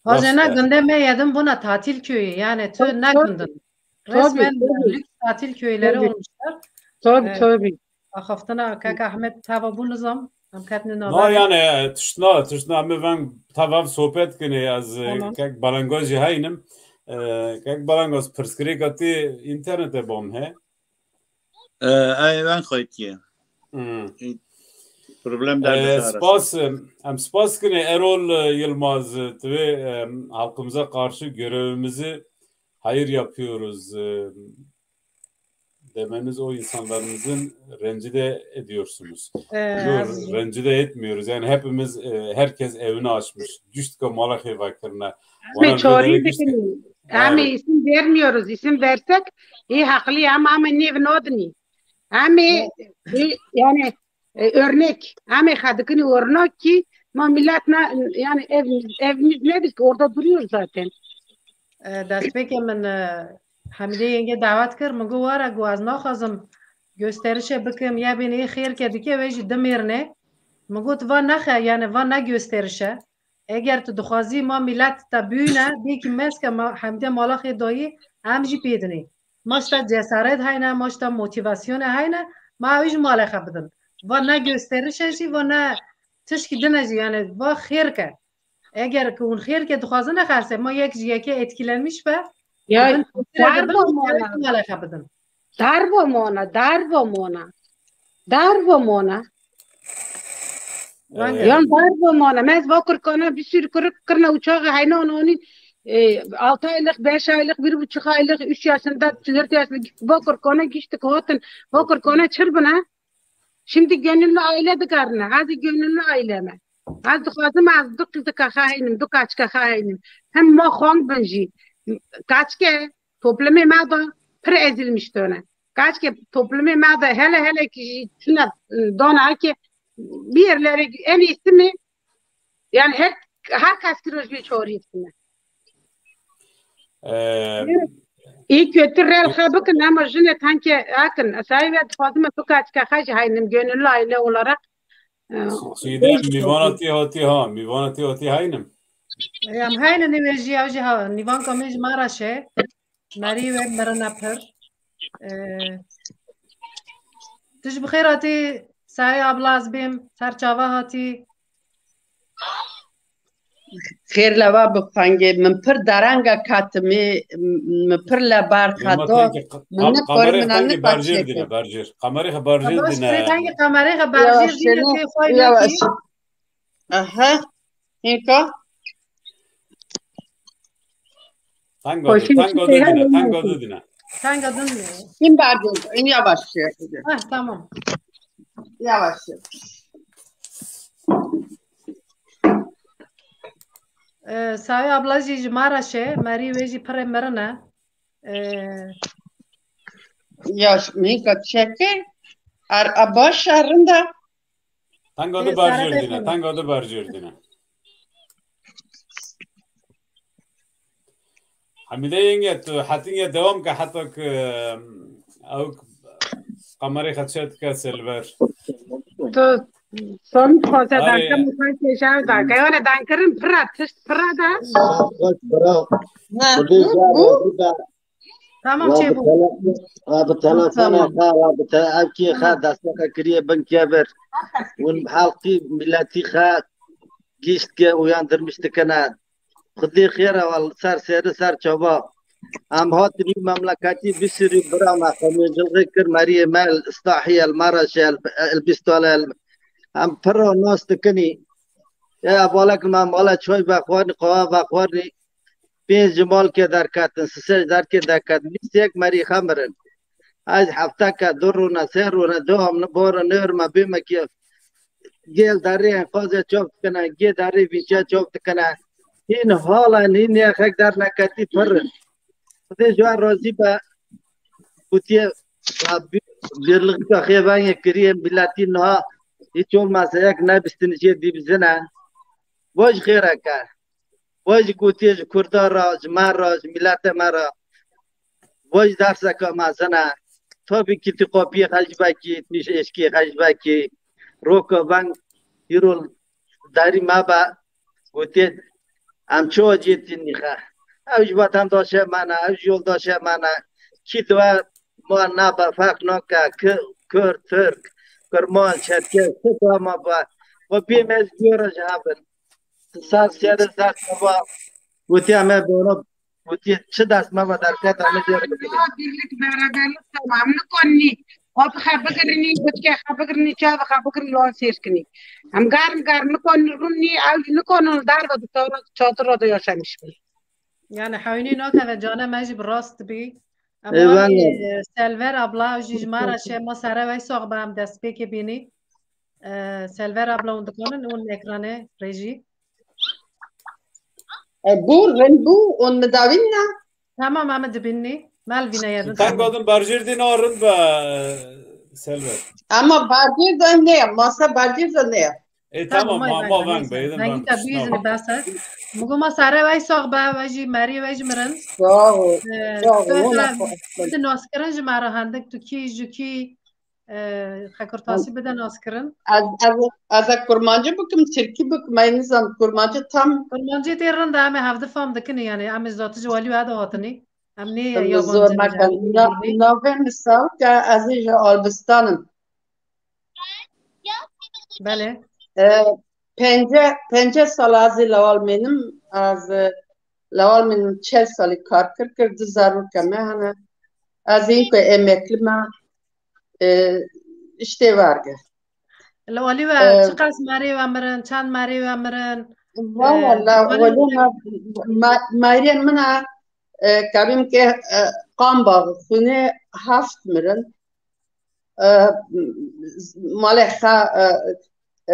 Vajê ne, gundê me yedin bûna tatil köyü, yani tu ne gundin. Tabii, tabii. Resmen lüks tatil köyleri olmuşlar. Tabii, tabii. Axaftina kek Ahmet tava bû nizam, em ketine nava. Na, yani, tiştna, tiştna, em ê veng tava sohbet kinê, ez, e, Tamam. Kek Balangozî heynim. E, kek Balangoz, pirsgirêka tê internetê bom he. E, ay, ben xwetiye. Hmm. Problem E, derdi spas, e, em spas kinê Erol, e, Yilmaz, e, tu vê, e, halkımıza karşı görevimizi hayır yapıyoruz. E, demeniz o insanlarımızın rencide ediyorsunuz. Ee, Yok, rencide etmiyoruz. Yani hepimiz, e, herkes evini açmış. Düştük o mala xêvakirine. Ama çağrı dikin. Ama isim vermiyoruz. İsim versek, iyi haklı ama ama nev nodni. Ama e, yani e, örnek. Ama xadikin örnek ki ma millet ne, yani ev, evimiz nedir ki orada duruyor zaten. E, destpêkê min e, Hemîdê yenge dawet kir, min got were, got ez naxwazim gösterişe bikim, ya bênê xêrke dike wê jî dimêrne. Min got va nexe, yani va ne gösterişe. Eger tu dixwazî ma milet te bîne, bêkî meske ma Hemîdê mala xê dayî, em jî pê dinê. Ma ji te cesaret heyne, ma ji te motivasyone heyne, ma ew jî malê xwe bidin. Va ne gösterişe jî, va ne tişkî dine jî, yani va xêrke. Eger ki hûn xêrke dixwazin, ne xerse, ma yek ji yekê etkilenmiş be, Ya bin dar bin bo mona. Malê xwe bidin. Dar bo mona, dar bo mona. Dar bo mona. Renge. Yan dar bo mona. Mez vakur kana bir sürü kırık kırna uçağı hayna onu e, altı aylık, beş aylık, bir buçuk aylık, üç yaşında, dört yaşında vakur kana giştik hatın. Vakur kana çır buna. Şimdi gönüllü aile dikarına. Hadi gönüllü aileme. Az dixwazim az du qizika xwe heynim, du kaçka xwe heynim. Hem ma xwang bin jî. Kaçke toplumê me de pir ezilmiş done. Kaçke toplumê me de hele hele ki jî tune dona ki bir yerlere en iyisi mi? Yani her her kes kiro jî çorî tune. Ee, İyi kötü rel xwe bikin ama jine tanke akin. Esayî ve dixwazim tu kaçka xwe jî heynim gönüllü aile olarak. Çiğdem, mîvana tê hatî ha, mîvana tê hatî heynim. Em heyne nêvejî ew jî ha, nîvanka min ji me re şe. Merî wê mirine pir. Ee, Tu ji bi xêr hatî, Saê abla, ez bêm, ser çava hatî. Xêr leva bi xwengê, min pir derenge katimê, min pir lebar xedo. Min ne xwar, min ne berjêr dine, berjêr. Kamerê xwe berjêr dine. Kamerê xwe berjêr dine, tê xwe yavaş. Aha. Hinka. Tango, tango didine, tango didine. Tango didine. Kim berjêr? Yavaş şey. Ha, tamam. Yavaş şey. Ee, Saê abla jî ji me re şe, merî wê jî pirê mirin e. Ee, Ya, hinka çeke. Ar, a, baş a, rinda. Tango de berjêr dine, tango de berjêr dine. Hemîde yenge, tu hetinge devam ke heta ku ew kamerê xwe çê dike ser li ber. Tu son xwaze danke, mixwest pêşev danke. Wana dankirin pira, tişt pira da. Tamam, çêbû. Wa bi telefona xwe, wa bi te ev kê xwe destê xwe kiriye bin kevir. Hûn halkî miletî xwe gişt ke uyandirmiş dikine. Xwedê xêr e, wa li ser sêri ser çava. Em hatin wî memleketî bisirî bira me xwe mêjilxê kir, meriyê me li Stahiyê, li Maraşê, li Bîstolê, em pir nas dikinî. Ya balek li me mala çay vexwarinî, qawa vexwarinî. Pênc ji malkê derketin, sisê ji derkê derketin, bîst yek merî xemirin. Ez hefteke du rûne, sê rûne, du hamle bore nêr me bê me ki gêl derê enqazê çap dikine, gê derê vîçe çap dikine. Hîn hal in, hîn nêxek derneketî pir in. Xwedê ji wan razî be. Gotiye, ya, bi-, birlikte xêvengê kiriye miletî niha hiç olmazsa yek nebistin jê dibizine. Vaj xêreke. Vaj gotiye ji Kurda re, ji me re, ji milete me re. Vaj derseke mezin e. Tabii ki tu kopiyê xecbekî, tu ji êşkê xecbekî. Roka veng hîro derî me be. Gotiye, em çawa cê tînî xe? Ew ji vatandaşê me ne, ew ji yoldaşê me ne. Kî diwe ma nabe, ferq nake, Ku-, Kurd, Tirk, Kurman, Çerkez, çi diwe ma be. Ve bê me ji dû re ji hev in. Sar siyade sar çava. Gotiye me boro, gotiye çi dest me ve derket, em ê jê re bigirîn. Birlik, beraberlik, tamam. Nikonî. Xwe bi xwe bigirinî, biçkê xwe bigirinî, çavê xwe bigirinî, wan sêr kinî. Em germ germ nikonî rûnî, ew jî nikonin li derve di tawra çadir re de yaşamiş bin. Yani hewnî nakeve cane me jî bi rast bî. Ama Eyvallah. e, Selver abla, jî ji me re şema sere wey sox be em destpêkê bînî. E, Selver abla, hûn dikanin hûn ekranê rejî. E, bû, rind bû, hûn mi davîn ne? Tamam, em dibînî. Melvîne ye, rind. Tenga din berjêr dî na rind be, Selver. Ama berjêr de ne, masa berjêr de ne. E, tamam, ma, ma veng be, yedin veng. Vengî te bîzî bes e. Min got ma sere wey sox be, we jî merî we jî mirin. Sağ ol. E, sağ ol. Bide naskirin ji me re hendik tu kî, ji kî, e, xekurtasî bide naskirin. Ez, ez, ez e kurmancî bikim, tirkî bikim, ez nizam kurmancî tam. Kurmancî tê rind e, em ê hevdi fam dikin, yani em ê zati ji welî we de hatinî. Em nê yabancî zor mekin. Navê min Sawik e, ez ê ji Albistan im. Belê. E, pence, pence sal ez ê lewal mênim, ez, e, lewal mênim çel salî kar kir, kir du zarokê me hene. Ez ê ku emekli me, e, işte verge. Li alî we, e, çiqas merê we mirin, çend merê we mirin? Valla, e, la, wali me, me, meriyên min a, e, kabim ke, e, qamba xwînê heft mirin. E, malê xwe, e,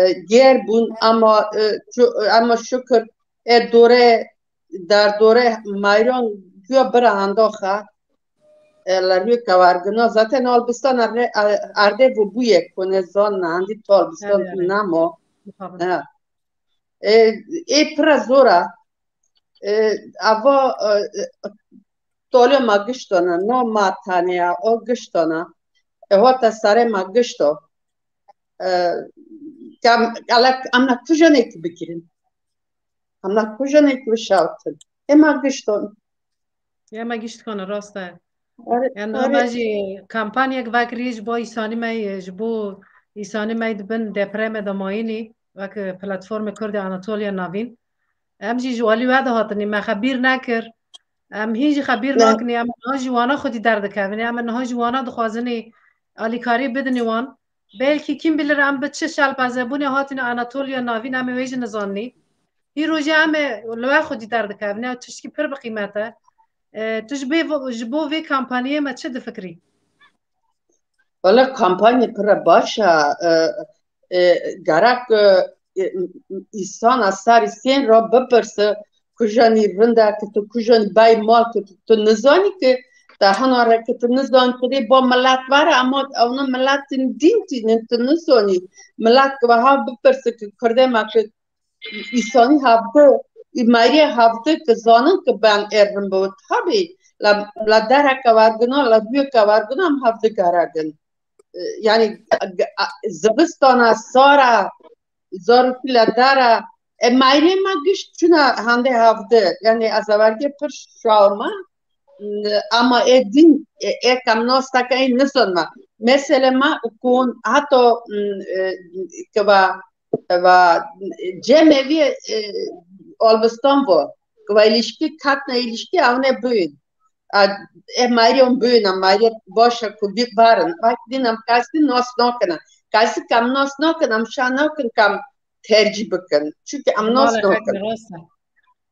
e, gêr bûn, ama, e, çu-, ama şukir, e, dore, derdore mayron guya bira handa xwe, e, la rûyê kewargina. Zaten Albistan erdê, erdê bu bûye ku ne zan ne, hendî tu Albistan namo. E, e, pira zor e. E, ava, e, e, tolê ma giştana, na ma tane ya, o giştana. E, hota sare ma gişto. E, kam, ala, amna kujanek bikirin. Amna kujanek bişawtin. E, ma gişton. Ya me gişt dikana, rast e. Are, yani are. Niha me jî kampanyek vekirî ji bo îsanî me, ji bo îsanî me di bin depremê de mayînî, wek platformê Kurdê Anatoliya Navîn. Em jî ji alî we de hatinî, me xebîr nekir. Em hîn jî xebîr nakinî, em niha jî wana xwedî derdikevin. Em niha jî wana dixwazinî alîkarî bidinî wan. Belkî kim bilir em bi çi şelpezebûnê hatine Anatoliya Navîn, em ê wê jî nizanî. Îro jî em ê li we xwedî derdikevin. Ew tiştkî pir bi qîmet e. E, tu ji bê vo-, ji bo vê kampanyê me çi difikirî? Wele kampanyê pir e baş e. E, e, gerek, e, e, îsana serî sên re bipirse, kujenî rind e ki tu kujenî bey mal ki tu, tu nizanî ki te hina re ki tu nizanî tu rê bo milet vere, ama ewna miletin dîn tînin tu nizanî. Milet ki weha bipirse ki kurdê me ki îsanî hevdi, î meriyê hevdi ki zanin ki ben ê rin bi tabî la, la dereke wergina, la rûyeke wergina em hevdi geregin. E, yani, a, a, zivistana, sara, zarokî la dara, e, meriyê me gişt çuna hende hevdi. Yani, ez avergê pir şawma, ama ê din, e, ê kam nas deke, ê nizanma. Mesele me û kon heta, e, ki va, va cemevî, e, Albistan va. Ki va ilişkî, katna ilişkî, ew ne bûn. A, e, mariyon bûn, a, mariye baş e ku bî barin. Bak, din em kesî nas nakin. Kesî kam nas nakin, em şa nakin kam tercîh bikin. Çünkü em nas nakin. Rast e.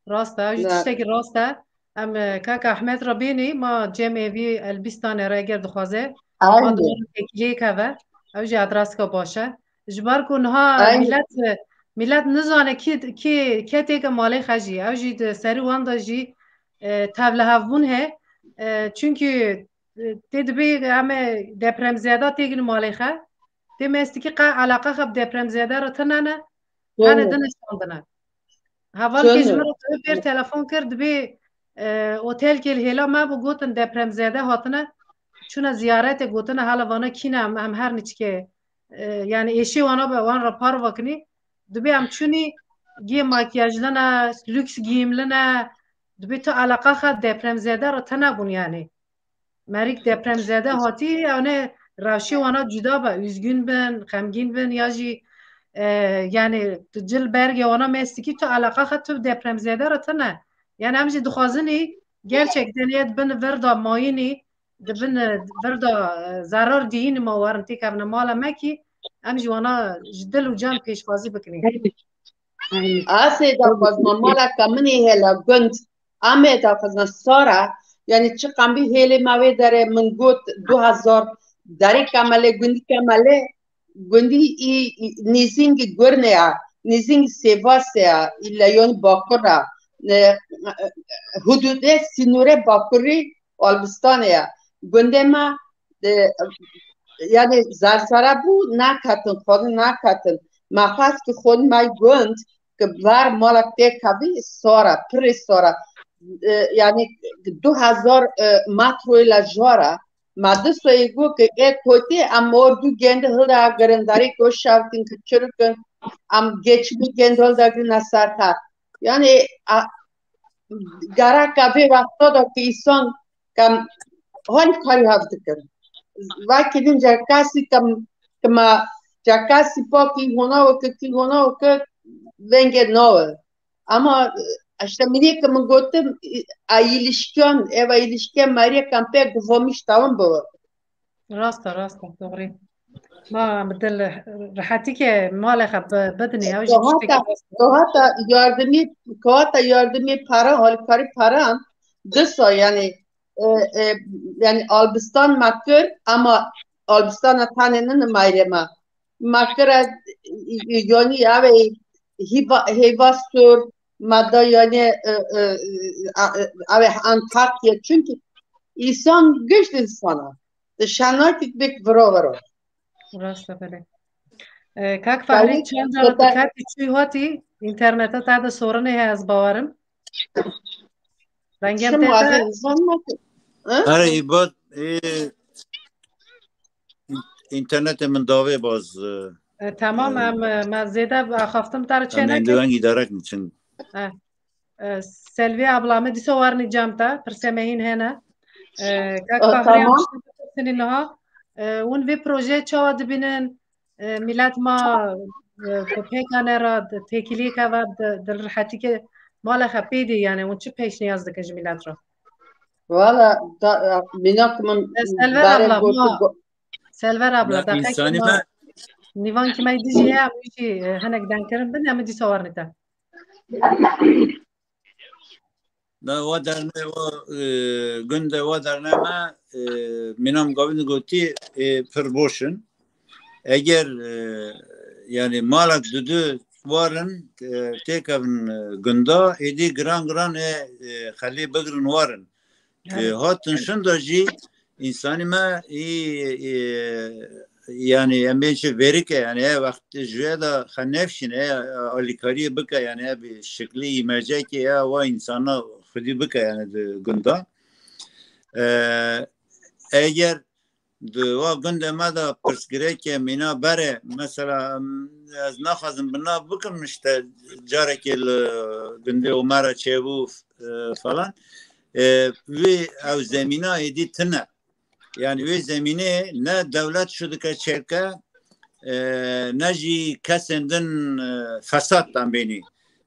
Rast e, ew jî tiştekî rast e. Em, e, kaka Ahmet re bênî, ma cemevî Elbîstanê re eger dixwaze, ma di wan têkiliyê keve, ew jî adreska baş e. Ji bar ku niha millet, e, millet nizane kî, kî, ke têke malê xwe jî. Ew jî di serî wan de jî, e, tevlihevbûn he. E, çünkü, e, tê dibê em ê depremzêda têgin malê xwe. Tê mestikî qe eleqa xwe bi depremzêde re tine ne. Hene din şandine. Hevalkê ji min re pêr telefon kir, dibê, e, otelkê li hêla me bû, gotin depremzêde hatine, çûne ziyaretê, gotine hala vana kî ne, em, em her niçikê, e, yani êşê wana be, wan re par vakinî, dibê em çûnî gê makyaj line, lüks giyim line, dibê tu eleqa xwe depremzêde re tine bûn yani. Merîk depremzede hatî, ew ne rewşê wana cuda be, üzgün bin, xemgîn bin ya jî, e, yani tu cil bergê wana mestikî tu eleqa xwe tu depremzede re tine. Yani em jî dixwazinî gerçekten yê di bin vir de mayînî, di bin vir de, e, zerar dihînî ma werin têkevine mala me kî, em jî wana ji dil û can pêşwazî bikinî. Asê daxwazma malaka min ê hela gund. Amê daxwazma sara, Yani çi qambî hêlê me wê derê min got du hezar derê Kemalê, gundî Kemalê, gundî î, î nîzîngî Gurne ya, nîzîngî Sêvasê ya, î leyonî Bakur a, e, hududê sînorê Bakurî Albistanê ya. Gundê me, e, yani zerzere bû, neketin, xwedî neketin. Me xwest ki xwedî me gund, ki ver mala tê kevî sor e, pirê sor e. E, yani du hezar, e, metroyê le jor e. Me du soyê got ki ê kotî em or du gêndi hilda girin, derê ki şewtin ki çirikin, em geçimî gêndi hilda girine ser xer. Yani, a, gereka vê wexta da ki îsan kem hal karî hev dikin. Vekî din cekasî kem, kima cekasî pakî hona weke kî hona weke vengê nawe. Ama, e, işte minê ke min gotim, e, a ilişkiyan, eva ilişkiya meriye kem pê guvomiş tawin biwe. Rast e, rast e, doğru. Ma bi dil rehetî ke malê xwe bi-, bidinê, ew jî tiştekî Dohata, rast e. Dohata yardimî, dohata yardimî para, halkarî paran, disa yani, e, e, yani Albistan me kir, ama Albistana tanê ne nimayre me. Me kire, e, e, yani ev ê Hiva-, Hêva Sur, me da yani, e, e, e, ev ê Antakya. Çünkü îsan giş însana. Di şenakî bik vira vira. Rast e, belê. E, kak Fahri, çend cara tu ketî çûyî hatî, înterneta te de sorinê heye, ez bawerim. Dengê te de. Erê, îbat, e, înternetê min davê baz, e, E, tamam, e, em, e, me zêde axaftin te re çê em ê neke. Dewengî derek niçin. E, e, Selvi abla, me dîsa warnî cem te, pirsê me hîn hene. E, kak E, Fahri, tamam. Em tiştekî bipirsinî niha. E, hûn vê projeyê çawa dibînin? E, milet ma, e, ku pêkane re, têkiliyeke ve di-, dilrehetî ke mala xwe pê dî, yani hûn çi pêşniyaz dikin ji milet re? Valla, da, e, mînak min E, Selver berê abla, gotu ma go- Selver abla, Na, deqek însanî ma me nîvankî me dijî heye, em jî, e, hinek dengkirin bin, em dîsa warnî te. Na, wa derne, wa, e, gund e, wa derne me, e, mîna min gavin gotî, e, pir boş in. Eger, e, yani malek dudu warin, e, têkevin, e, gunda, êdî giran giran e, e, xelê bigirin warin. E, Evet. Hatin şinda jî însanî me î, e, yani em bên çi verike, yani e wext ji wê de xwe nefşîne, e, alîkariyê bike, yani e bi şiklî îmecekê ya wa însana xwedî bike, yani di gunda. E, eger di wa gundê me de pirsgirêkê mîna berê, mesela, em, ez naxwazim bi nav bikim, işte carekê li gundê Omera çêbû, e, falan. E, wê ew zemîna êdî tine. Yani wê zemînê ne dewlet şu dike çêke, e, ne jî kesên din, e, fesat dan bênî,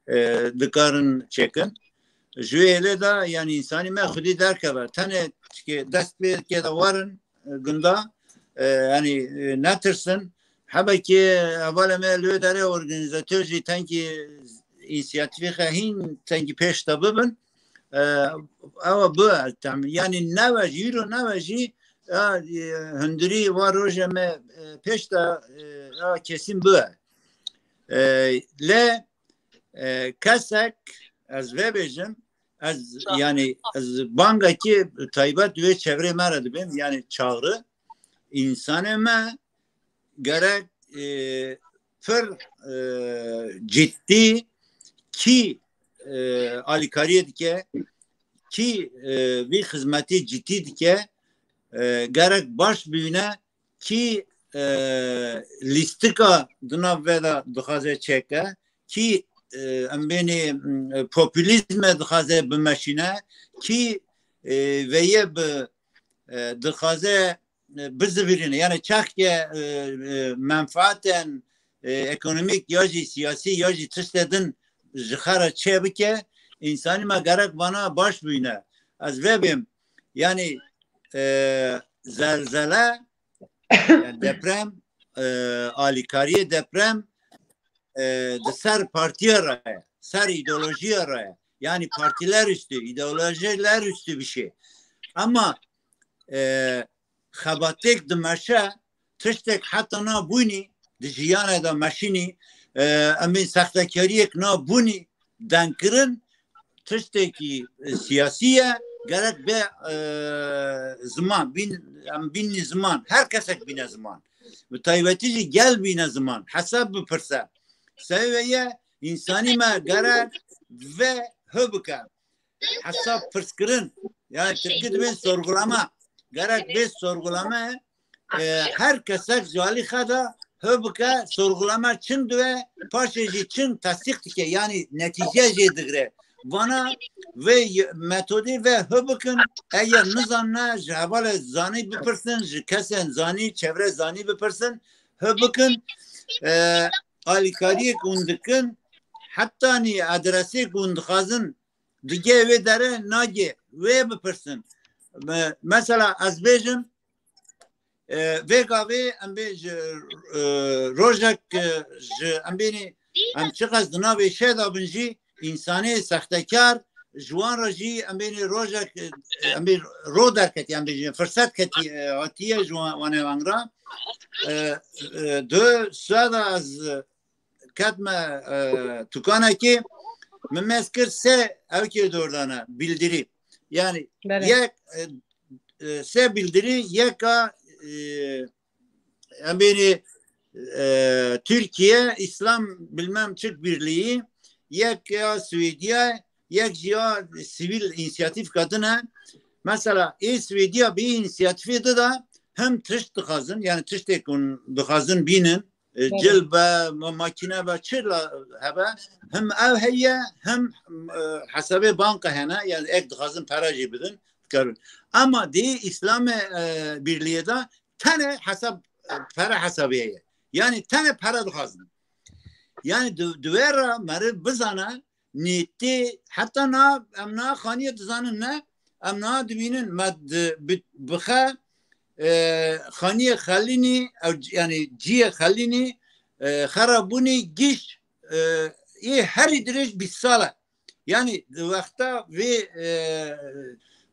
e, dikarin çêkin. Ji wê hêlê de yani însanî me xwedî derkeve. Tenê tişkê dest pê dike de werin, e, gunda, e, yani, e, netirsin. Hebekî hevalê me li wê derê organîzator jî tenkî însiyatîfê xwe hîn tenkî pêş de bibin. E, ewa bi, tem-, yani neve jî, îro neve jî, ya, e, hundirî va rojê me, e, pêş de, e, ya kesîn bi. E, lê, e, kesek, ez vê bêjim, ez, yani, ez bangekî taybet wê çevrê me re dibêm, yani çağrı, însanê me gerek, e, pir, e, cidî kî, e, alîkariyê dike, kî, e, vî xizmetî cidî dike, e, gerek baş bîne kî, e, lîstika di nav ve de dixwaze çêke, kî, e, em bênê, m, populîzme dixwaze bimeşîne, kî, e, veye bi, e, dixwaze, e, bizivîrîne. Yani çaxke, e, e, menfaatên, e, ekonomîk ya jî siyasî ya jî tiştê din ji xwe re çêbike, însanî me gerek vana baş bîne. Ez vê bêm, yani, e, zelzele, yani deprem, e, alîkariyê deprem, e, di ser partiya re ye, ser îdeolojiya re ye. Yani partiler üstü, ideolojiler üstü bir şey. Ama e, xebatêk dimeşe, tiştek heta nabûnî di jiyane de meşînî, e, em ê sextekariyek nabûnî dengkirin, tiştekî siyasî ye, gerek be e, ziman, bîn, em bînî ziman, her kesek bîne ziman. Bi taybetî jî gel bîne ziman, hesab bipirse. Sewê ye, însanî me gerek ve hê bike. Hesab pirskirin, yani Tirkî dibên sorgulama, gerek bê sorgulame, e, her kesek ji alî xwe de hê bike, sorgulama çin dibe, paşê jî çin tesdîq dike, yani netîce jê digre. Vana vê y- metodê ve hê bikin, eger nizanine ji hevalê zanî bipirsin, ji kesên zanî, çevre zanî bipirsin, hê bikin, e, alîkariyê ku hûn dikin, heta nî adresê ku hûn dixwazin, digê wê dere nagê, wê bipirsin. Me- mesela ez bêjim, e, vê gavê em bê ji e, rojek e, ji em bênî em çiqas di navê şe de bin jî, însanê sextekar ji wan re jî em bênî rojek e, em bê ro derketî, em bêjin firset ketî, e, hatiye ji wan, wanê wan re. E, e, du saet ez ketme e, tukanekê, min mez kir se ew kê dordane bildirî. Yani Belê. yek e, e, se bildirî, yeka e, em bênî e, Türkiye İslam bilmem çik birliği, yek ya Swêdiya, yek jî ya sivîl înisiyatif katine. Mesela ê Swêdiya bi înisiyatifê de de hem tişt dixwazin, yani tiştê ku dixwazin bînin, e, Belê. cil be, ma- makîne be, çi la hebe, hem ev heye, hem e, hesabê banka hene, yani ek dixwazin pere jî bidin, dikarin. Ama di Îslamê e, Birliğê de tene hesab, e, pere hesabê ye. Yani tene pere dixwazin. Yani di, di wê re meriv bizane, nêtê, heta na, em na xaniyê dizanin ne, em na dibînin, me di, bi, bixe, e, xaniyê xelînî, ew c- yani ciyê xelînî, e, xerabûnî giş, e, ê herî dirêj bîst sal e. Yani di wexta vê e,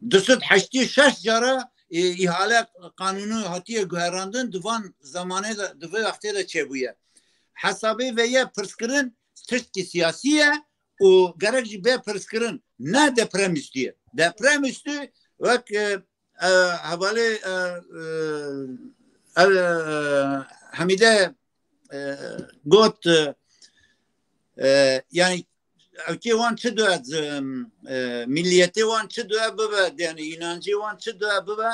du sed heştê şeş cara e, îhale qanûnî hatiye guherandin, di van zamanê de, di vê wextê de çêbûye. Hesabê ve ye pirskirin tiştkî siyasî ye û gerek jî bê pirskirin, ne deprem üstü ye. Deprem üstü wek e, e, hevalê e, e, e, Hemîde e, got e, e, yani ewkê wan çi dua, e, milliyetê wan çi dua bibe, yani inancê wan çi dua bibe,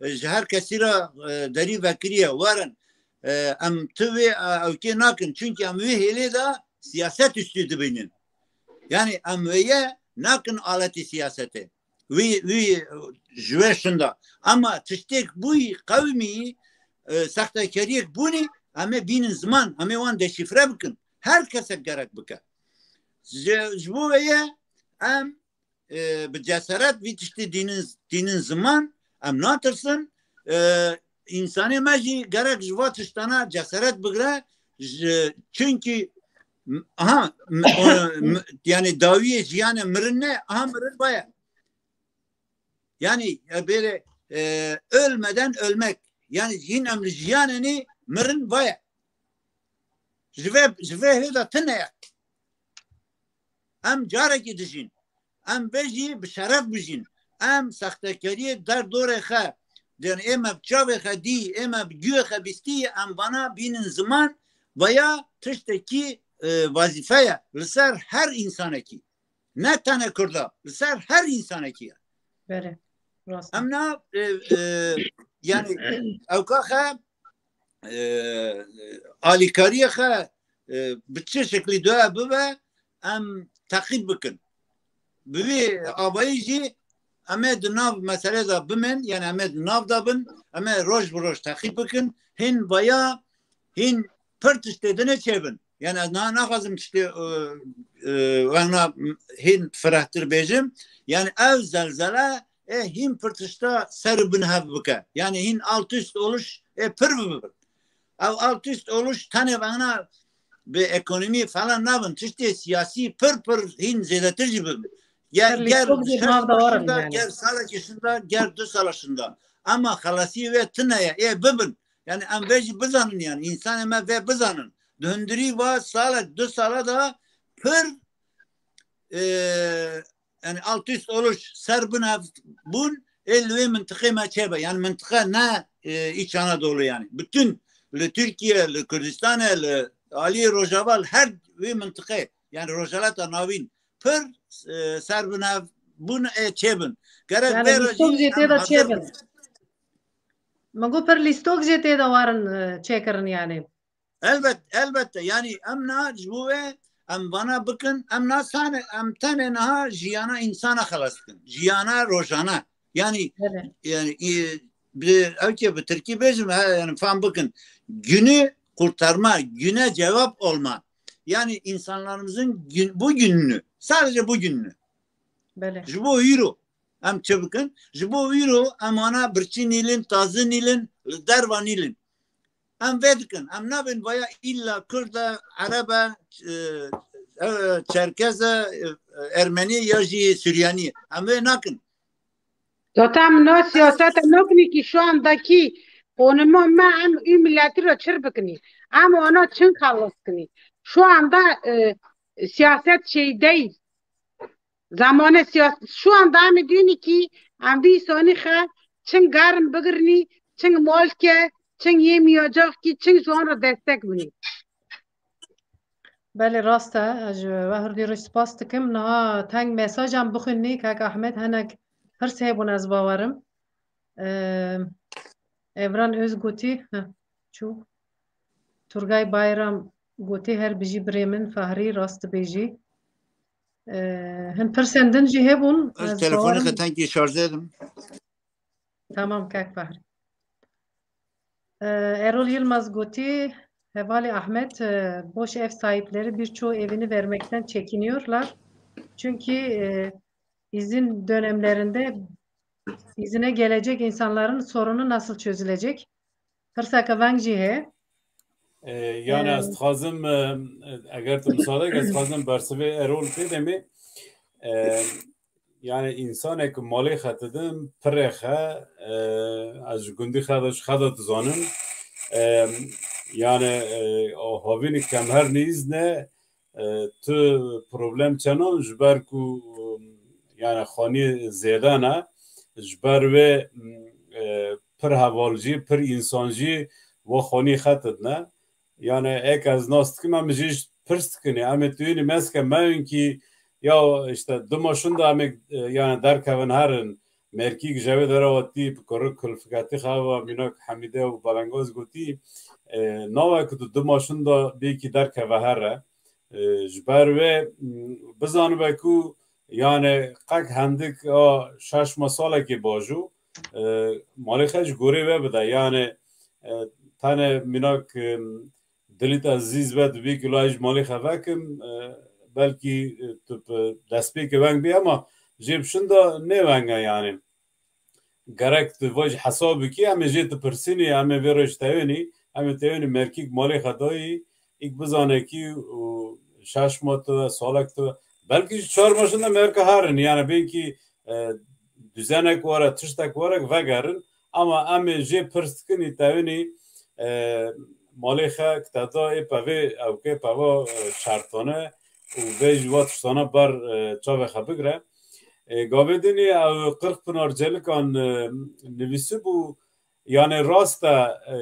e, ji her kesî re e, derî vekiriye, werin. E, em tu vê e, ewkê nakin, çünkü em wê hêlê de siyaset üstü dibînin. Yani em wê ye nakin aletî siyasetê. Wî, wî ji wê şinda. Ama tiştêk bûyî qewimî, e, sextekeriyek bûnî, em ê bînin ziman, em ê wan deşifre bikin. Her kesek gerek bike. Ji, ji bo wê ye em e, bi cesaret vî tiştî dînin, dînin ziman, em natirsin. E, însanê me jî gerek ji va tiştana cesaret bigre, ji, çünkü m- aha, m- o, m- yani dawiyê jiyane mirin ne, aha mirin vaya. Yani e, böyle e, ölmeden ölmek. Yani hîn em li jiyanenî mirin vaya. Ji ve, ji ve hêda tine ye. Em carekî dijîn. Em vê jî bi şeref bijîn. Em sextekeriyê der dorê xe, yani ê me bi çavê xe dî, ê me bi guhê xe bîstî, em vana bînin ziman veya tiştekî e, wezîfe ye li ser her însanekî. Ne tene Kurda, li ser her însanekî ye. Belê. Rast. Em na e, e, yani ewka xe e, alîkariyê xe e, bi çi şeklî dua bibe, em teqîb bikin. Bi vî avayî jî em ê di nav meselê de bimin, yani em ê di nav de bin, em ê roj bi roj teqîb bikin. Hîn vaya, hîn pir tiştê dinê çêbin. Yani ez niha naxwazim tiştê e, e, wengna hîn firehtir bêjim. Yani ev zelzele e, hîn pir tişta ser û bin hev bike. Yani hîn alt üst oluş e, pir bibin. Ev alt üst oluş tenê vana bi ekonomî falan nabin. Tiştê siyasî pir pir hîn zêdetir jî bibin. Ger, ger şeş şinda, yani, ger salekî şinda, ger du sala şinda. Ama xelasî wê tune ye, ê bibin. Yani em vê jî bizanin yani, însanê me vê bizanin. Di hundirî va salek, du sala da pir, e, yani alt üst oluş, ser binev bûn, ê li wê mintiqê me çêbe. Yani mintiqe ne, e, İç Anadolu yani. Bütün li Türkiye, li Kurdistan, li alî Rojava, her wê mintiqe. Yani Rojalata Navîn pir, e, ser binev bûn, ê çêbin. Gerek yani vê re jî lîstok jî em tê de hazir çêbin bin. Min got pir lîstok jî tê de warin, e, çêkirin yani. Elbet, elbette. Yani em na ji bo wê em vana bikin, em na sane, em tenê niha jiyana însana xelas dikin. Jiyana rojane. Yani, evet, yani, e, bi, ew ki bi Tirkî bêjim, he, yani fam bikin. Günü kurtarma, güne cevap olma. Yani insanlarımızın gün, bu gününü, sadece bu gününü. Belê. Ji bo îro em çi bikin? Ji bo îro em wana birçî nîlin, tazi nîlin, li derva nîlin. Em vê dikin. Em nabên vaya îlla Kurd e, Ereb e, e, e, Çerkez e, e, Ermenî ya jî Suryanî. Em vê nakin. Zaten no siyasete noknikî şu andaki konuma me em ü milleti ro çir bikini. Em ona çin xelas kini. Şu anda, e, siyaset şey değil. Zamanê siyas-, şu anda em dînî kî em vî îsonî xe çing germ bigirnî, çing molke, çing yê miyacak kî, çing ji wan re destek binî. Belê, rast e. Ez ji we hurdî re spas dikim. Niha teng mesaj em bixwînî, kek Ahmed, hinek pirs hebûn ez bawerim. Ee, Evran Öz gotî, heh, çû. Turgay Bayram gotî, her bijî birê min, Fahrî, rast dibêjî. Ee, hin pirsên din jî hebûn, ez telefonê xwe tengkî şarjê dim. Tamam, kek Fahrî. Ee, Erol Yılmaz gotî, hevalê Ahmet, e, boş ev sahipleri birçoğu evini vermekten çekiniyorlar. Çünkü, e, izin dönemlerinde izine gelecek insanların sorunu nasıl çözülecek? Pirseke veng jî heye. E, yani, e, ez dixwazim, e, eger tu misade, ez dixwazim bersivê Erol pê demê. E, yani, insanek malê xetidin, pirê xe, e, ez ji gundî xe de, ji xe de dizanim. E, yani, e, o havînî kemher nîz ne, e, tu problem çenan, ji ber ku, yani, xanî zêde ne, ji ber wê, e, pir heval jî, pir însan jî wa xanî xetidne. Yani, ek ez nas dikim, em jî pirs dikin, em ê tu yênî meske mewin kî, ya işte du maşin da em ê, e, yani, derkevin herin, Merkîk ji wê dera hatî bi kurik kulfiketî xewa, mînak Hemîde û Belengaz gotî, e, nawe ku tu du maşin da bêkî derkeve here. E, ji ber wê, m, bizanibe ku, yani, qek hendik a şeş meh salekê bajo, e, malê xe ji gorê we bide. Yani, e, tenê mînak, e, dilî te zîz be, tu bêkî layê ji malê xe vekim, e, belkî, e, tu bi destpêkê weng bî, ama jê bi şinda nê weng e yani. Gerek tu vajî hesab bikî, em ê jê tu pirsînî, em ê vê re ji tewênî, em ê tewênî merkîk malê xwe dayî, îk bizane kî û şeş mah tu, salek tu, belkî ji çar mah şinda merka herin, yani belkî, e, düzenek were, tiştek were vegerin, ama em ê jê pirs dikin, î tewênî, e, malê xe ki te da ê pevê, ew ke peva, e, şertane û vê jî va tiştana ber, e, çavê xe bigire. E, gavê dinê ew Qirxpinar Celikan, e, nivîsibû, yani rast e, e,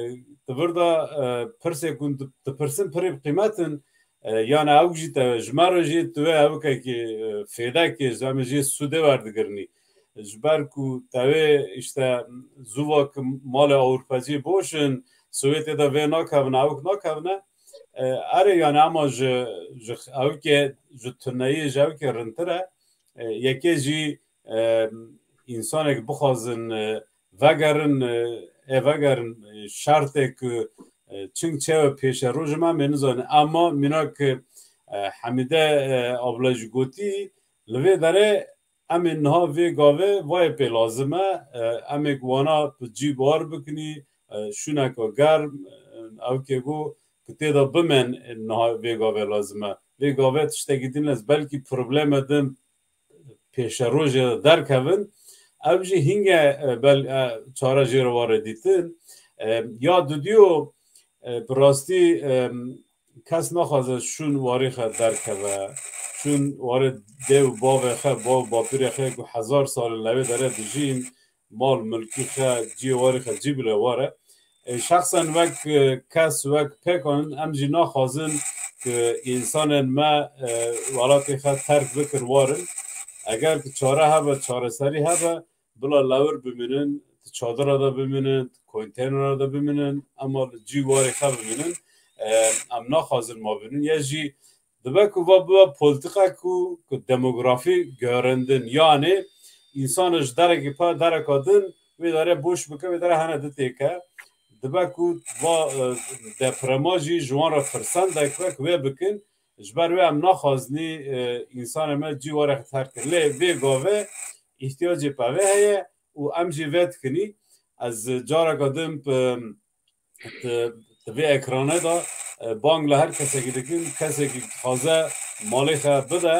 di vir de, e, pirsê ku di-, dipirsin pirê bi qîmet in, e, yani ew jî te, ji me re jî tu wê ew kekî, e, fêdekê, ji em jî sûdê werdigirinî. Ji ber ku te wê işte zû va ki malê Ewropecî boş in, Sowêtê de vê nakevine, ewk nakevine. E, erê yani ama ji, ji ewkê, ji tuneyê, ji ewkê rintir e. E, yekê jî, e, însanek bixwazin, e, vegerin, e, ê vegerin, e, şertê ku, e, çing çewe pêşerojê me, em ê nizanin. Ama mînak, e, Hemîde, e, abla jî gotî, li vê derê em ê niha vê gavê vayê pê lazim e, e, em ê wana bi cî bar bikinî, e, şûneka germ, e, ew kê got, ku tê de bimen, e, niha vê gavê lazim e. Vê gavê tiştekî din ez belkî probleme din, e, pêşerojê de derkevin, ev jî hînge, e, bel, e, çare jê re ware dîtin. E, ya dudiyo, e, bi rastî, e, kes naxwaze şûn warê xwe derkeve, şûn warê dê û bavê xwe, bav û bapîrê xwe ku hezar sal in lewê dere dijîn, mal milkî xwe, ciyê warê xwe cî bile ware. E, şexsen wek, e, kes, wek pêkan, em jî naxwazin ku însanên me, e, welatê xwe terk bikin warin. Eger ki çare hebe, çareserî hebe, bila lewir bimînin, di çadira de bimînin, di konteynera de bimînin, ema li cî warê xwe bimînin, e, em naxwazin ma bimînin. Ya jî dibe ku va bibe polîtîka ku, ku demografî guherindin, yanê însan ji derekî pa dereka din wê dere boş bike, wê dere hene di têke. Dibe ku va, e, deprema jî ji wan re firsendek be ku wê bikin, ji ber wê em naxwazinî, e, însanê me cî warê xwe terk kin. Lê vê gavê îhtiyacê pevê heye û em jî vê dikinî. Ez careka din bi, di, di vê ekranê de, e, bang li her kesekî dikin, kesekî dixwaze malê xwe bide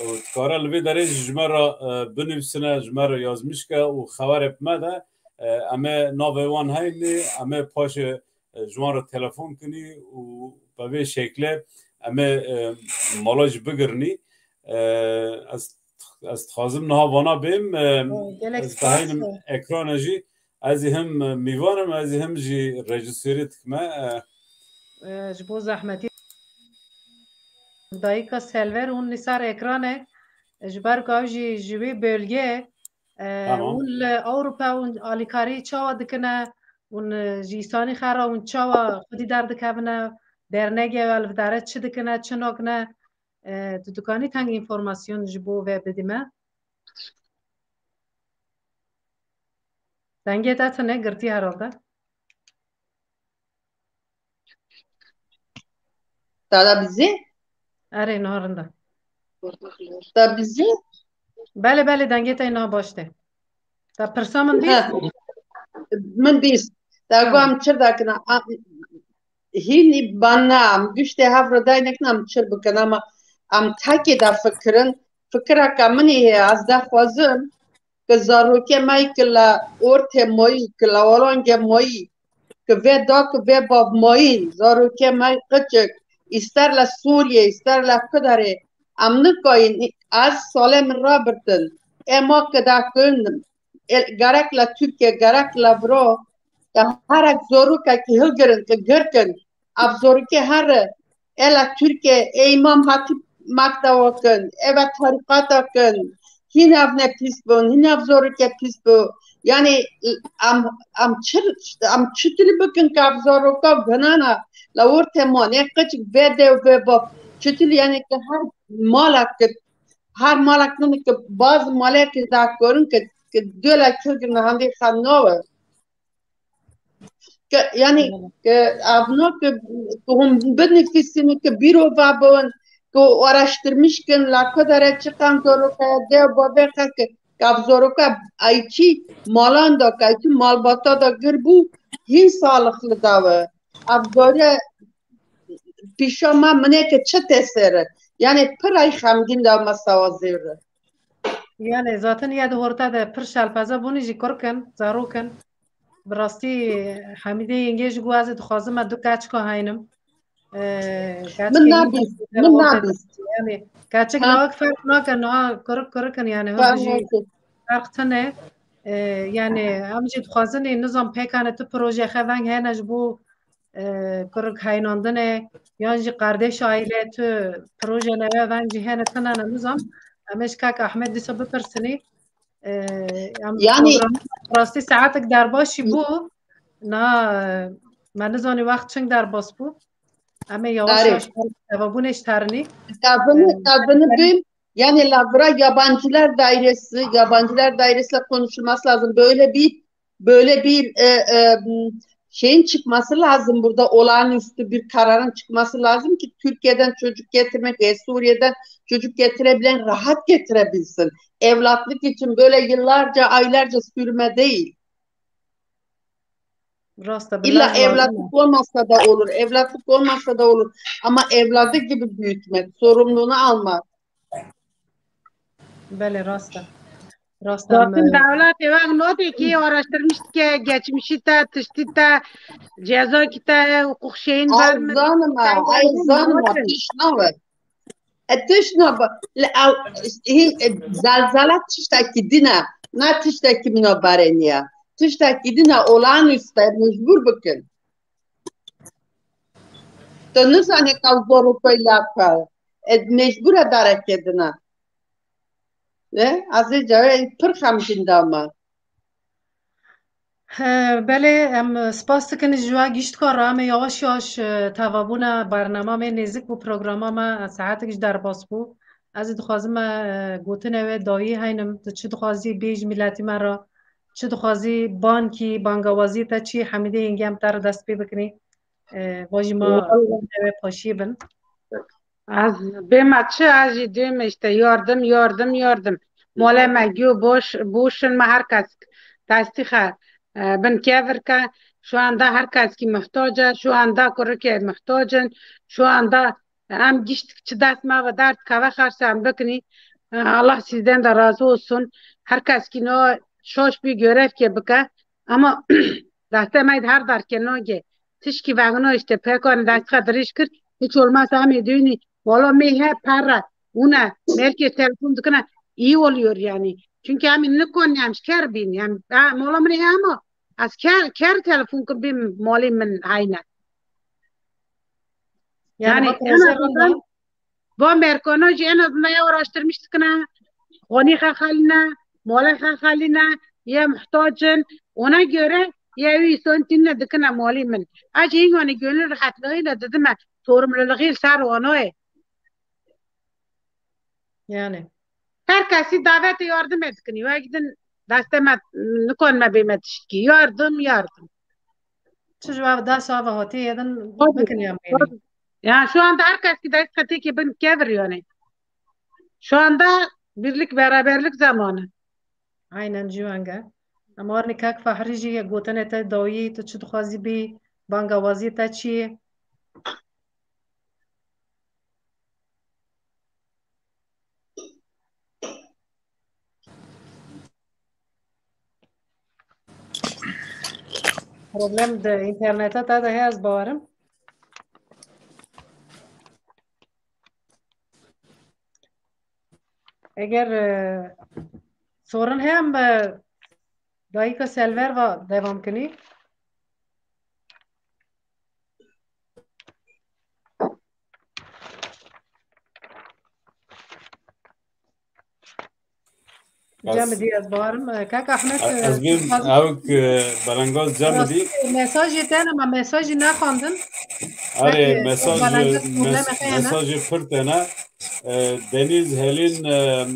û dikare li vê derê jî ji me re, e, binivîsine, ji me re yazmîş ke û xewerê bi me de, e, em ê navê wan heynî, em ê paşê, e, ji wan re telefon kinî û bi vê şekle em ê, e, mala jî bigirinî. E, ez, ez dixwazim niha vana bêm, e, Gelek ez spas. Diheynim ekrana jî, ez ê him, e, mîvan im, ez ê him jî rejîsêrî dikime. E, E, ji bo zehmetî. Dayika Selver, hûn li ser ekran e. Ji ber ku ew jî ji wê bölge, e, Tamam. hûn li Ewropa hûn alîkarî çawa dikine? Hûn, e, ji îsanî xwe re hûn çawa xwedî derdikevine? Dernegê ew li vê derê çi dikine, çi nakine? E, tu dikanî teng înformasyon ji bo vê bidî me? Dengê te tune girtî herhalde. Te da bizî? Erê, niha rind e. Te bizî? Belê, belê, dengê te niha baş tê. Te pirsa min dî? Ha. Min bîst. Te Tamam. got em çi dakine? A, hînî ban ne, em giştê hev re daynekin em çi bikin, ama em tekê de fikirin. Fikireke min î heye, ez dixwazim ku zarokê me yî ku li ortê mayî, ku li Hollandê mayî, ku vê da ku vê bav mayîn, zarokê me yî qiçik, îster li Sûriyê, îster li ku derê, em nikayîn, ez salê min rabirtin. Ê ma ku dakin, ê, gerek li Tirkiye, gerek li vira, ke herek zarokekî hilgirin, ku girtin, ev zarokê here, ê li Tirkiye, ê Îmam Hatîb mektewa kin, ê ve tarîqata kin, hîn ev ne pîs bûn, hîn ev zarokê pîs bû. Yanî em, em çi, em çitilî bikin ke ev zaroka ginana li ortê ma, nê qiçik vê dê û vê bav, çitilî yanî ke her malek, her malek min ke baz malek dakorin ke, ke döla kilgirna handê xan nawe. Ke, yanî, Evet. ke evno ke, ke hûn binivîsin, ke bîro vabin, ke araştirmiş kin, la ku dere çiqan zaroka dê û bavê xelk, ke ev zaroka ayçî malan da, ke ayçî malbata da gir bû, hîn salixli dawe. Ev zare pîşa me minê ke çi tesere. Yanî pir ay xemgîn da me sawa zêre. Yanî zaten ya di horta de pir şelpeze bûnî jî kurkin, zarokin. Bi rastî Hemîdê yengê jî got, ez ê dixwazim me du keçika heynim. Ee, Min keçikê nabîst, min nabîst. Yanî keçik Ha. Lawik ferq nake, niha kurik kurik in, yanî hûn Ferq jî nake. Ferq tune. Ee, yanî em jî dixwazin ê nizam pêkane tu proje xwe veng hene ji bo, e, kurik heynandine, yan jî kardeş aile tu proje newe veng jî hene tune ne nizam. Em ê ji kak Ahmed dîsa bipirsinî. E, em Yanî program rastî saetek derbaş jî bû. Na, e, me nizanî wext çing derbas bû. Em ê yavaş Erê. yavaş tevabûnê ji terinî. Tevini, E, tevini bîm. Yani la bura yabancılar dairesi, yabancılar dairesiyle konuşulması lazım. Böyle bir, böyle bir, e, e, şeyin çıkması lazım burada, olağanüstü bir kararın çıkması lazım ki Türkiye'den çocuk getirmek ve Suriye'den çocuk getirebilen rahat getirebilsin. Evlatlık için böyle yıllarca, aylarca sürme değil. Rast e, İlla biraz evlatlık lazım. olmasa da olur, evlatlık olmasa da olur. Ama evladı gibi büyütmek, sorumluluğunu almak. Belê, rast e. Rast e. Zaten dewletê wek notê kî araştirmiş dike, geçmişî te, tiştî te, cezakî te, huquq şeyin Ez ver min. zanim e, Sen ez zanim e, zaten tişt nabe. E, tişt nabe. Li ew, hî, e, zelzele tiştekî din e. Ne tiştekî min a berêniye. Tiştekî din e, olağanüstü e, mecbur bikin. Tu nizanî qewz zor û peyla ka. E, mecbur e darekê din e. E, ez ê cewê pir xemgîn dama. He, belê, em spas dikin ji we giştka re, em ê yavaş yavaş, e, tevabûna bernama me nêzik bû, programa me saetek ji derbas bû. Ez ê dixwazim me, e, gotinê we dawî heynim, tu çi dixwazî bêj miletî me re, çi dixwazî bankî, bangawazî te çi, hemî dê hingê em te re dest pê bikinî. E, vajî ma Eyvallah. Gotinê we paşiyê bin. Ez bême çi, ez jî duyme işte yardım, yardım, yardım. Mole me giyo boş, boşun me her kes destî xe, e, bin kevir ke. Şu anda her kes ki muhtac e, şu anda kurike muhtac in, şu anda em gişt çi dest me ve dert keve xerse em bikinî. E, Allah sizden de razı olsun. Her kes ki no şoş bir görev ke bike. Ama deste me her dar ke no ge. Tişkî vegno işte pekan dest xe dirîj kir. Hiç olmazsa em ê duyni. Wala me he perre. Une, belki telefon dikine, iyi oluyor yani. Çünkü em nikon em ker bin. Yani, ha, mola min he ama az ker, ker telefon kim bin mali min hayne. Yani, Yani, en azından va merkana jî en azından ya araştırmış dikine. Xonî xe xeline, mali xe xeline, ya muhtacın. Ona göre ya üy son tinne dikine mali min. Acı yani gönül rahatlığıyla dedime. Sorumluluğu ser onu. Yani. Her kesî davetê yardimê dikin. Wek din destê me nikon me bê me tiştkî. Yardım, yardım. Çi ji we dest ava hatî yedin Tabii, bikin ya tabii. Yani şu anda her kes ki dest xetê ki bin kevir yani. Şu anda birlik beraberlik zamanı. Aynen ji wenge. Em warnî kek Fehrî jî yek gotinê te dawî, tu çi dixwazî bî, bangawazî te çi ye? Problem di înterneta te de heye, ez bawerim. Eger, e, sorun heye, em, e, dayika Selver va devam kinî. Cem dî ez barim. Kak Ahmet, Ez bim ew ki belengaz cem dî. Mesajê te ne, ma mesajê nexwendin. Erê, mesaj, belengaz probleme xeyana. Mesajê pir tene. E, Deniz Helin, e,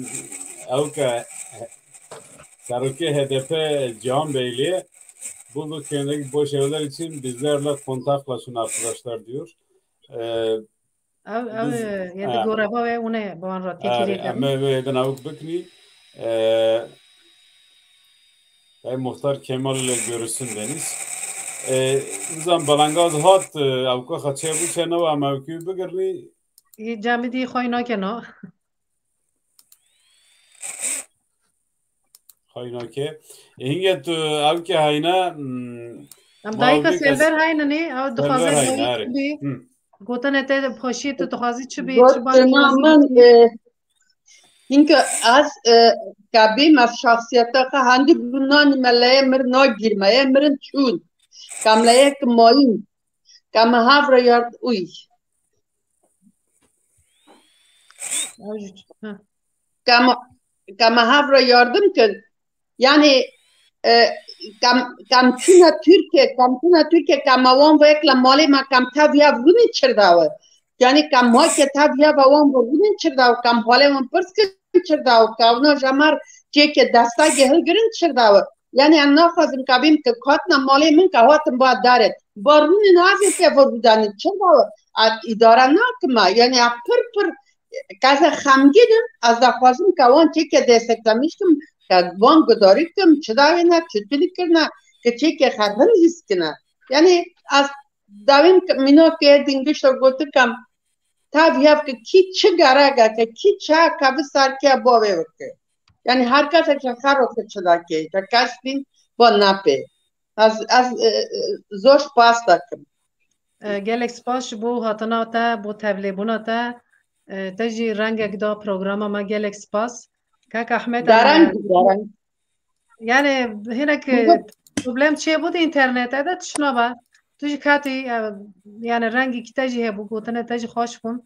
ew ke serokê H D P Cihan Beyliği, bu, bu konudaki boş evler için bizlerle kontaklaşın arkadaşlar diyor. E, Ew, ew, Biz, e, yedi ha. Goreva ve une bi wan re têkilî Erê, em kevin. Ê wê din ew biknî. E, Ey Muhtar Kemal ile görüşsün Deniz. E, bizan belengaz hat, e, ew ka xeçe bu çe ne em ew kî bigirnî. Yê camidî xway nake no. Xway nake. E, hinge tu ew ke heyne, mm, Em ma dayika ew bê kes Selver heyne ne, ew dixwaze Selver heyne, dayik erê. Bî. Hı. Gotinê te de paşî tu dixwazî çi bî, çi Gotina bangî min, e, hinge ez, e, kabî me şahsiyeta xwe hendi gunanî me leye mir nagîr me, ye mirin çûn. Kam leye ki mayîn. Kam me hav re yard, uy. Ew jî, ha. Kam, kam me hav re yardim kin. Yani, e, kam, kam çûna Türkiye, kam çûna Türkiye, kam me wan vekla malê me kam tev ya vunî çirdawe. Yani kam ma ke tev ya ve wan ve vunî çirdawe, kam halê wan pirs kin çirdawe, kavna jamar çê ke desta gehil girin çirdawe. Yani em naxwazim kabîm ke katna malê min ke hatim ba daret. Ba rûnin azê ke ve rûdanin çirdawe. A idare nakima. Yani a pir pir Keze xemgîn im, ez daxwazim ke wan çêke desteklemiş kim, ke wan gudarî kim, çi dawêne, çi tuni kirine, ke çêke xerxin hîs kine. Yani ez dawîm ke mîna ke dingişta gotikem, tav hev ke kî çi gerek e, ke kî çi kevî serkiya bavê weke. Yani her kesek ji xwe rokê çilakê, te kes bîn bo nepê. Ez, ez, e, e, zor spas dikim. E, gelek spas ji bo hatina te, bo tevlêbûna te. E, te jî rengek da programa me, gelek spas. Kak Ahmet, em, Dereng, dereng. Yani hinek, e, problem çêbû di înternetê de, tişt nabe. Tu jî ketî, e, yani rengekî te jî hebû, gotinê te jî xweş bûn.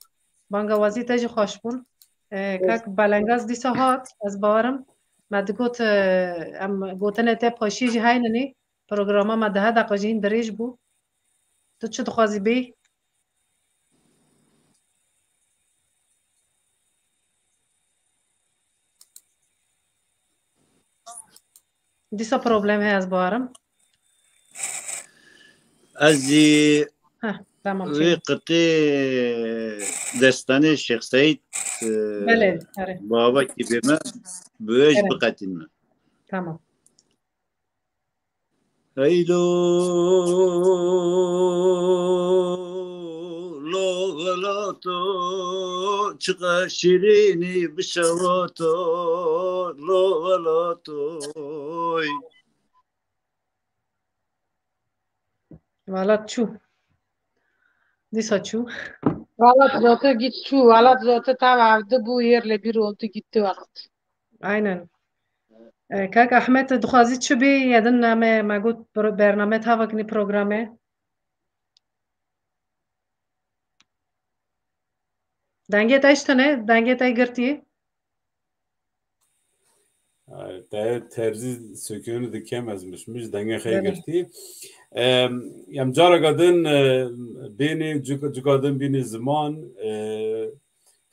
Bangawazî te jî xweş bûn. E, kak Belengaz dîsa hat, ez bawerim. Me digot, e, em gotinê te paşî jî heynenî. Programa me deh deqa jî hîn dirêj bû. Tu çi dixwazî bêyî? Dîsa problem heye, ez bawerim. Ez jî Heh, tamam, vê çêbû. qitê destanê Şêx Seîd, e, Belê, erê. Baba kî bê me, bi wê jî Erê. biqetînme. Tamam. Hey lo, lo velato, çiqa şirînî bi şewato, lo velatoy. Welat çû. Dîsa çû. Welat zote git çû, welat zote tav evdi bû, yer le bir oldu gitti welat. Aynen. E, kak Ahmet, dixwazî çi bî? Yedin name, me got pro-, bername tava kinî programê. Dengê te işte ne? Dengê te girtî? Te terzî söküğünü dikem ez mişmiş dengê xê Belê. girtî. Em, em careka din, e, bênî, cik-, cika din bînî ziman, e,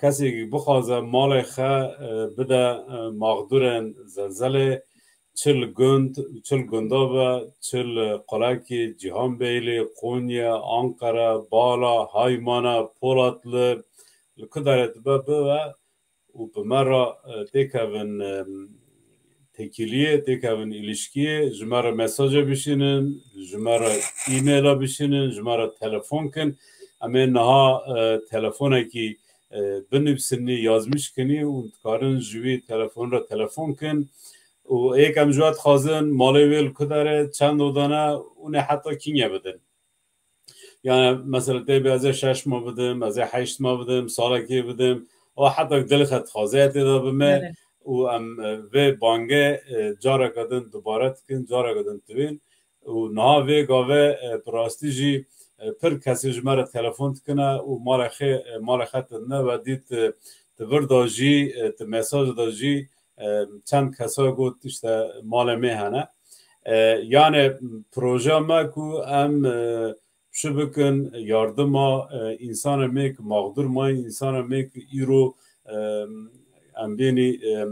kesê bixwaze malê xwe, e, bide, e, mağdurên zelzelê, çi li gund, çi li gunda be, çi li qulakî Cîhanbeylî, Qonye, Anqere, Bala, Haymana, Polatlı, li ku derê dibe bibe û bi me re, e, têkevin, e, têkiliyê, têkevin îlişkiyê, ji me re mesaje bişînin, ji me re e-maila bişînin, ji me re telefon kin. Em ê niha, e, telefonekî, e, binivîsinî, yazmîş kinî û dikarin ji wî telefon re telefon kin. Û êk em ji we dixwazin malê wê li ku derê, çend oda ne û ne heta kînye bidin. Yani mesela tê bê ez ê şeş ma bidim, ez ê heşt ma bidim, salekê bidim. O heta dilê xwe dixwaze tê de bime. Belê. Û em, e, vê bangê, e, careke din dubare dikin, careke din dibên. Û niha vê gavê, e, bi rastî jî, e, pir kesê ji me re telefon dikine û malê xê, e, malê xwe tune ve dît, e, di vir de jî, e, di mesaj de jî, e, çend kesa got işte malê me hene. E, yani proje me ku em, e, çi bikin, yardima, e, însanê me ku mağdur mayî, însanê me ku îro, e, em bênî, e,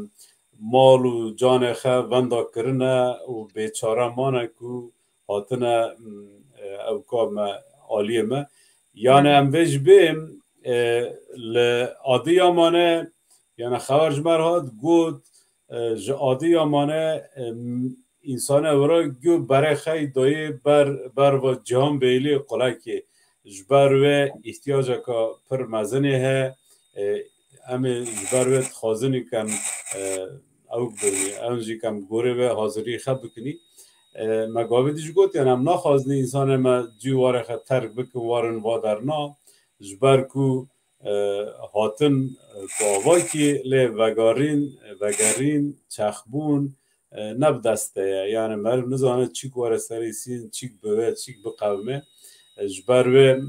mal û canê xwe venda kirine û bêçare mane ku hatine, e, ew ka me aliyê me. Yani em vê ji bê, e, li Adıyamanê, yani xeber ji me re hat got, e, ji Adıyamanê, e, însanê wira gu berê xey dayê ber, ber va Cihan Beylî qulekê. Ji ber wê îhtiyaceka pir mezinê heye. E, em ê ji ber wê dixwazin kem, e, ew bibînî, em jî kem gorê wê hazirî xwe bikinî. E, me gavê dî jî got, yani em naxwazin însanê me cî warê xwe terk bikin, warin va derna. Ji ber ku, e, hatin, e, bi avakî lê vegarîn, vegerîn, çexbûn, e, ne bi dest te ye. Yani meriv nizane çîk were serê sîn, çîk bibe, çîk biqewime. E, ji ber wê, m,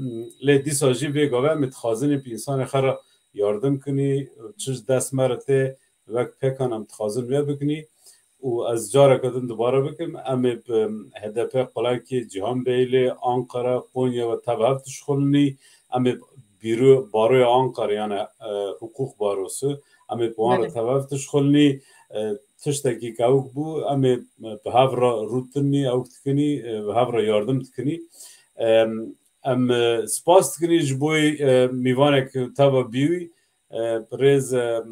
lê dîsa jî vê gavê em ê dixwazin ê bi însanê xwe re yardim kinî, çi ji dest me re tê, wek pêkan em dixwazin wê bikinî. Û ez careke din dubare bikim, em ê bi H D P qulekê Cihan Beylê, Anqara, Konya ve tev hev dişixulinî, em ê bîro-, baroya Anqara, yani, e, hukuk barosu, em ê bi wan re Belê. tev hev dişixulinî, e, tiştekî kewk bû, em ê bi hev re rûtinî, ewk dikinî, e, bi hev re yardim dikinî. Em, em, e, spas dikinî ji bo, e, mîvanek teva bîwî, e, birêz, e,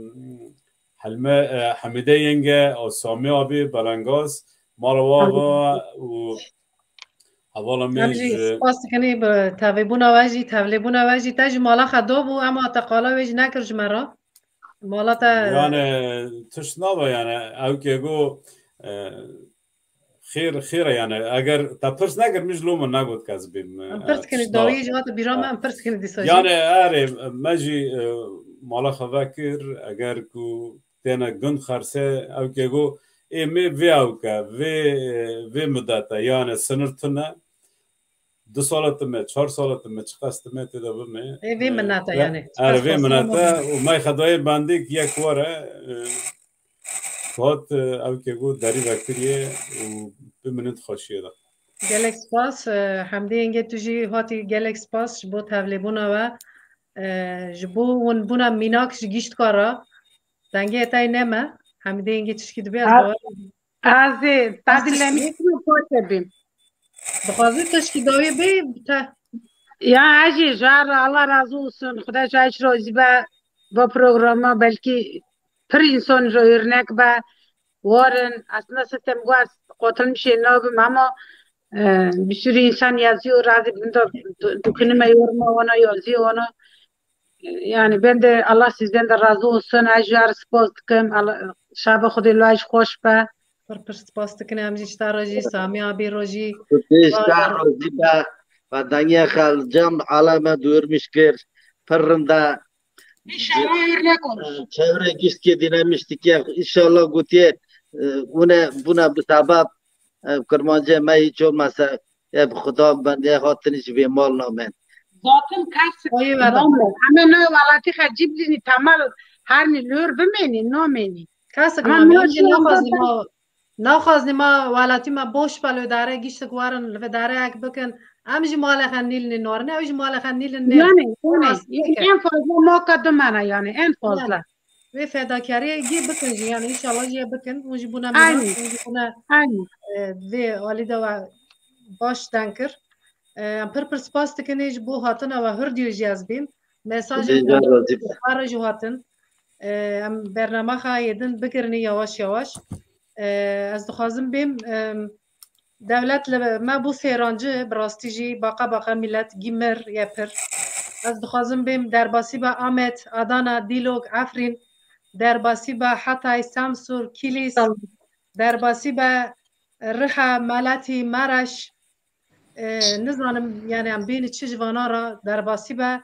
Helme, e, Hemîde yenge, o Sami abi, Belengaz, mala wa Tamam. va û hevala me Em jî ji spas dikinî bi tevlêbûna we jî, tevlêbûna we jî, te jî mala xwe do bû, ema te qala wê jî nekir ji me re. Mala te Yani tişt nabe yani, ew kê go, e, xêr, xêr e yani. Eger te pirs nekir, min ji lo min negot ke ez bêm, Em e, pirs dikin, tişt dawî nabe. jî hate bîra me, Ha. Em pirs dikin dîsa jî. Yani erê, me jî, e, mala xwe vekir, eger ku têne gund xerse, ew kê go, ê me vê ew ke, vê, vê midete, yani sinir tune, du sala time, çar sala time, çiqas time tê de bime. Ê vê E, minete ve-, yani. Erê, Çiqas vê xwestin minete ama. Û me xedayê bendîk yek were, e, hat, e, ew kê go derî vekiriye û biminin xweşiyê de. Gelek spas, e, Hemdê yengê tu jî hatî gelek spas ji bo tevlêbûna we. E, ji bo winbûna mînak ji giştka re. Dengê te yê neme. Hemdê yengê tişkî dibê ez Ha, bawer Ez ê te Ez dilemî tişkî kime parçe bîm. Dixwazî tişkî dawî bê te. Ya ez jî jar Allah razı olsun. Xuda ji ez razî be. Bu programa belkî pir insan ji örnek be. Warin. Aslında sistem bu ez qotilmişê nabim ama e, bir sürü insan yazıyor, razı bin de du- dukunime yoruma ona yazıyor ona. Yani ben de Allah sizden de razı olsun. Ez jar spas dikim. Allah, şaba Xwedê li ez xweş be. Pir pir spas dikin em jî ji te re jî, Samî abî re jî. Pêşta rozî be. Ve dengê xel cem aleme duyurmuş kir. Pir rinda. İnşallah örnek olur. Çevre gişt kê dîne miştikiye. İnşallah gotiye, e, une buna bi sebeb, e, Kurmancê me hiç olmasa, e, bi Xuda ben, e, hatin ji vê mal namen. Zaten kes Oyu ve da. Ama ne welatî xecî bilînî temel her nî lor bimênî, namênî. Kesek Ama namê. ne Em jî şey naxwazinî zaten ma naxwazinî ma welatî me boş be li dare giştik warin li vê dare ek bikin. Em jî malê xwe nîlinê norine, ew jî malê xwe nîlinê. Yani, yani, Rast pêke. En fazla maka dumana yani, en fazla. Yani, vê fedakariyê gî bikin jî, yani inşallah jî bikin. Hûn jî bûne Aynen. minak, hûn jî bûne Aynen. e, vê alî de we baş deng kir. E, em pir pir spas dikin ji bo hatina we hurdiyo jî ez bîm. Mesajê Xwedê jar razî be. Xwe re jî hatin. E, em bernama xwe yê din bigirinî yavaş yavaş. E, ez dixwazim bêm, e, dewlet li me bû sêrancî, bi rastî jî baqa baqa milet gî mir ye pir. Ez dixwazim bêm derbasî be Amed, Adana, Dîlok, Efrîn, derbasî be Hatay, Samsur, Kilîs, derbasî be Riha, Meletî, Mereş, e, nizanim, yani em bênî çi ji vana re derbasî be,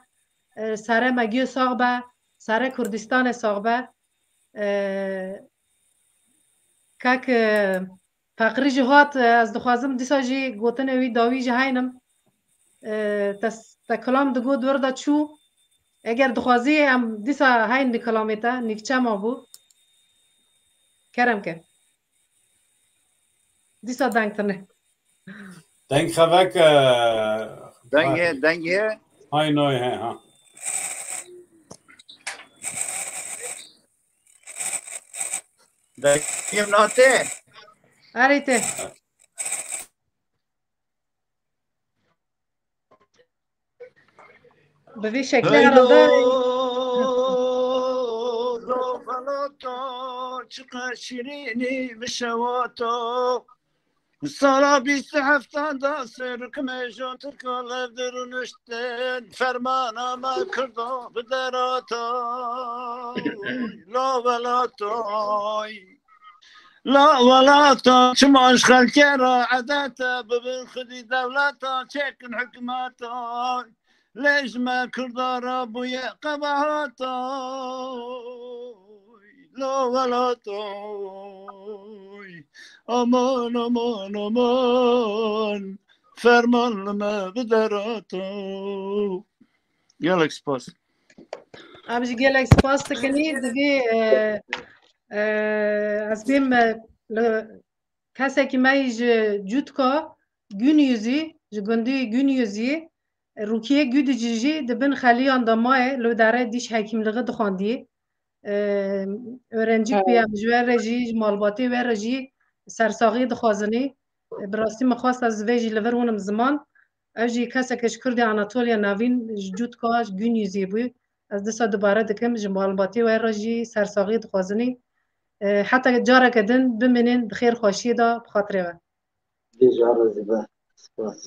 e, sere me giyo sax be, sere Kurdistanê sax be. E, kek, e, Feqirî jî hat, e, ez dixwazim dîsa jî gotinê wî dawî jî heynim. E, te, te kilam digot wir de çû. Eger dixwazî em dîsa heyn di kilamê te, nîvçe ma bû. Kerem ke. Dîsa deng tine. Deng xevek, e, Dengê, dengê. Hay noy he ha. Dengê nate. Erê te. Bi vî şeklê herhalde. Lo velato, çiqas şirînî bi şewato. Sala bîst û heftan da ser rikmê jon Tirka lev dirûniştin. Fermana me Kurdo bi derata. La welatoy. La welata çima ji xelkê re edete bibin xwedî dewleta çêkin hikmeta. Lê ji me Kurda re bûye qebehata. La welatoy. Aman, aman, aman. Ferman li me biderata. Gelek spas. Em jî gelek spas dikinî. Divê, e, e, ez bêm, e, li kesekî me yî ji Cûtka Günyüzî, ji gundî Günyüzî, Rukiye Güdücî jî di bin xeliyan de maye, li dare diş hekîmlixî dixwandiyê. E, Öğrencîk bûye, em ji we re jî, ji malbatê we re jî sersaxiyê dixwazinî. E, bi rastî min xwest ez vê jî li vir hûnim ziman. Ew jî keseke ji Kurdê Anatoliya Navîn, ji Cûtka, ji Günyüzê bû. Ez dîsa dubare dikim, ji malbatê we re jî sersaxiyê dixwazinî. E, heta careke din bimînin di xêr xweşiyê de bi xatirê we. Dêja razî be. Spas.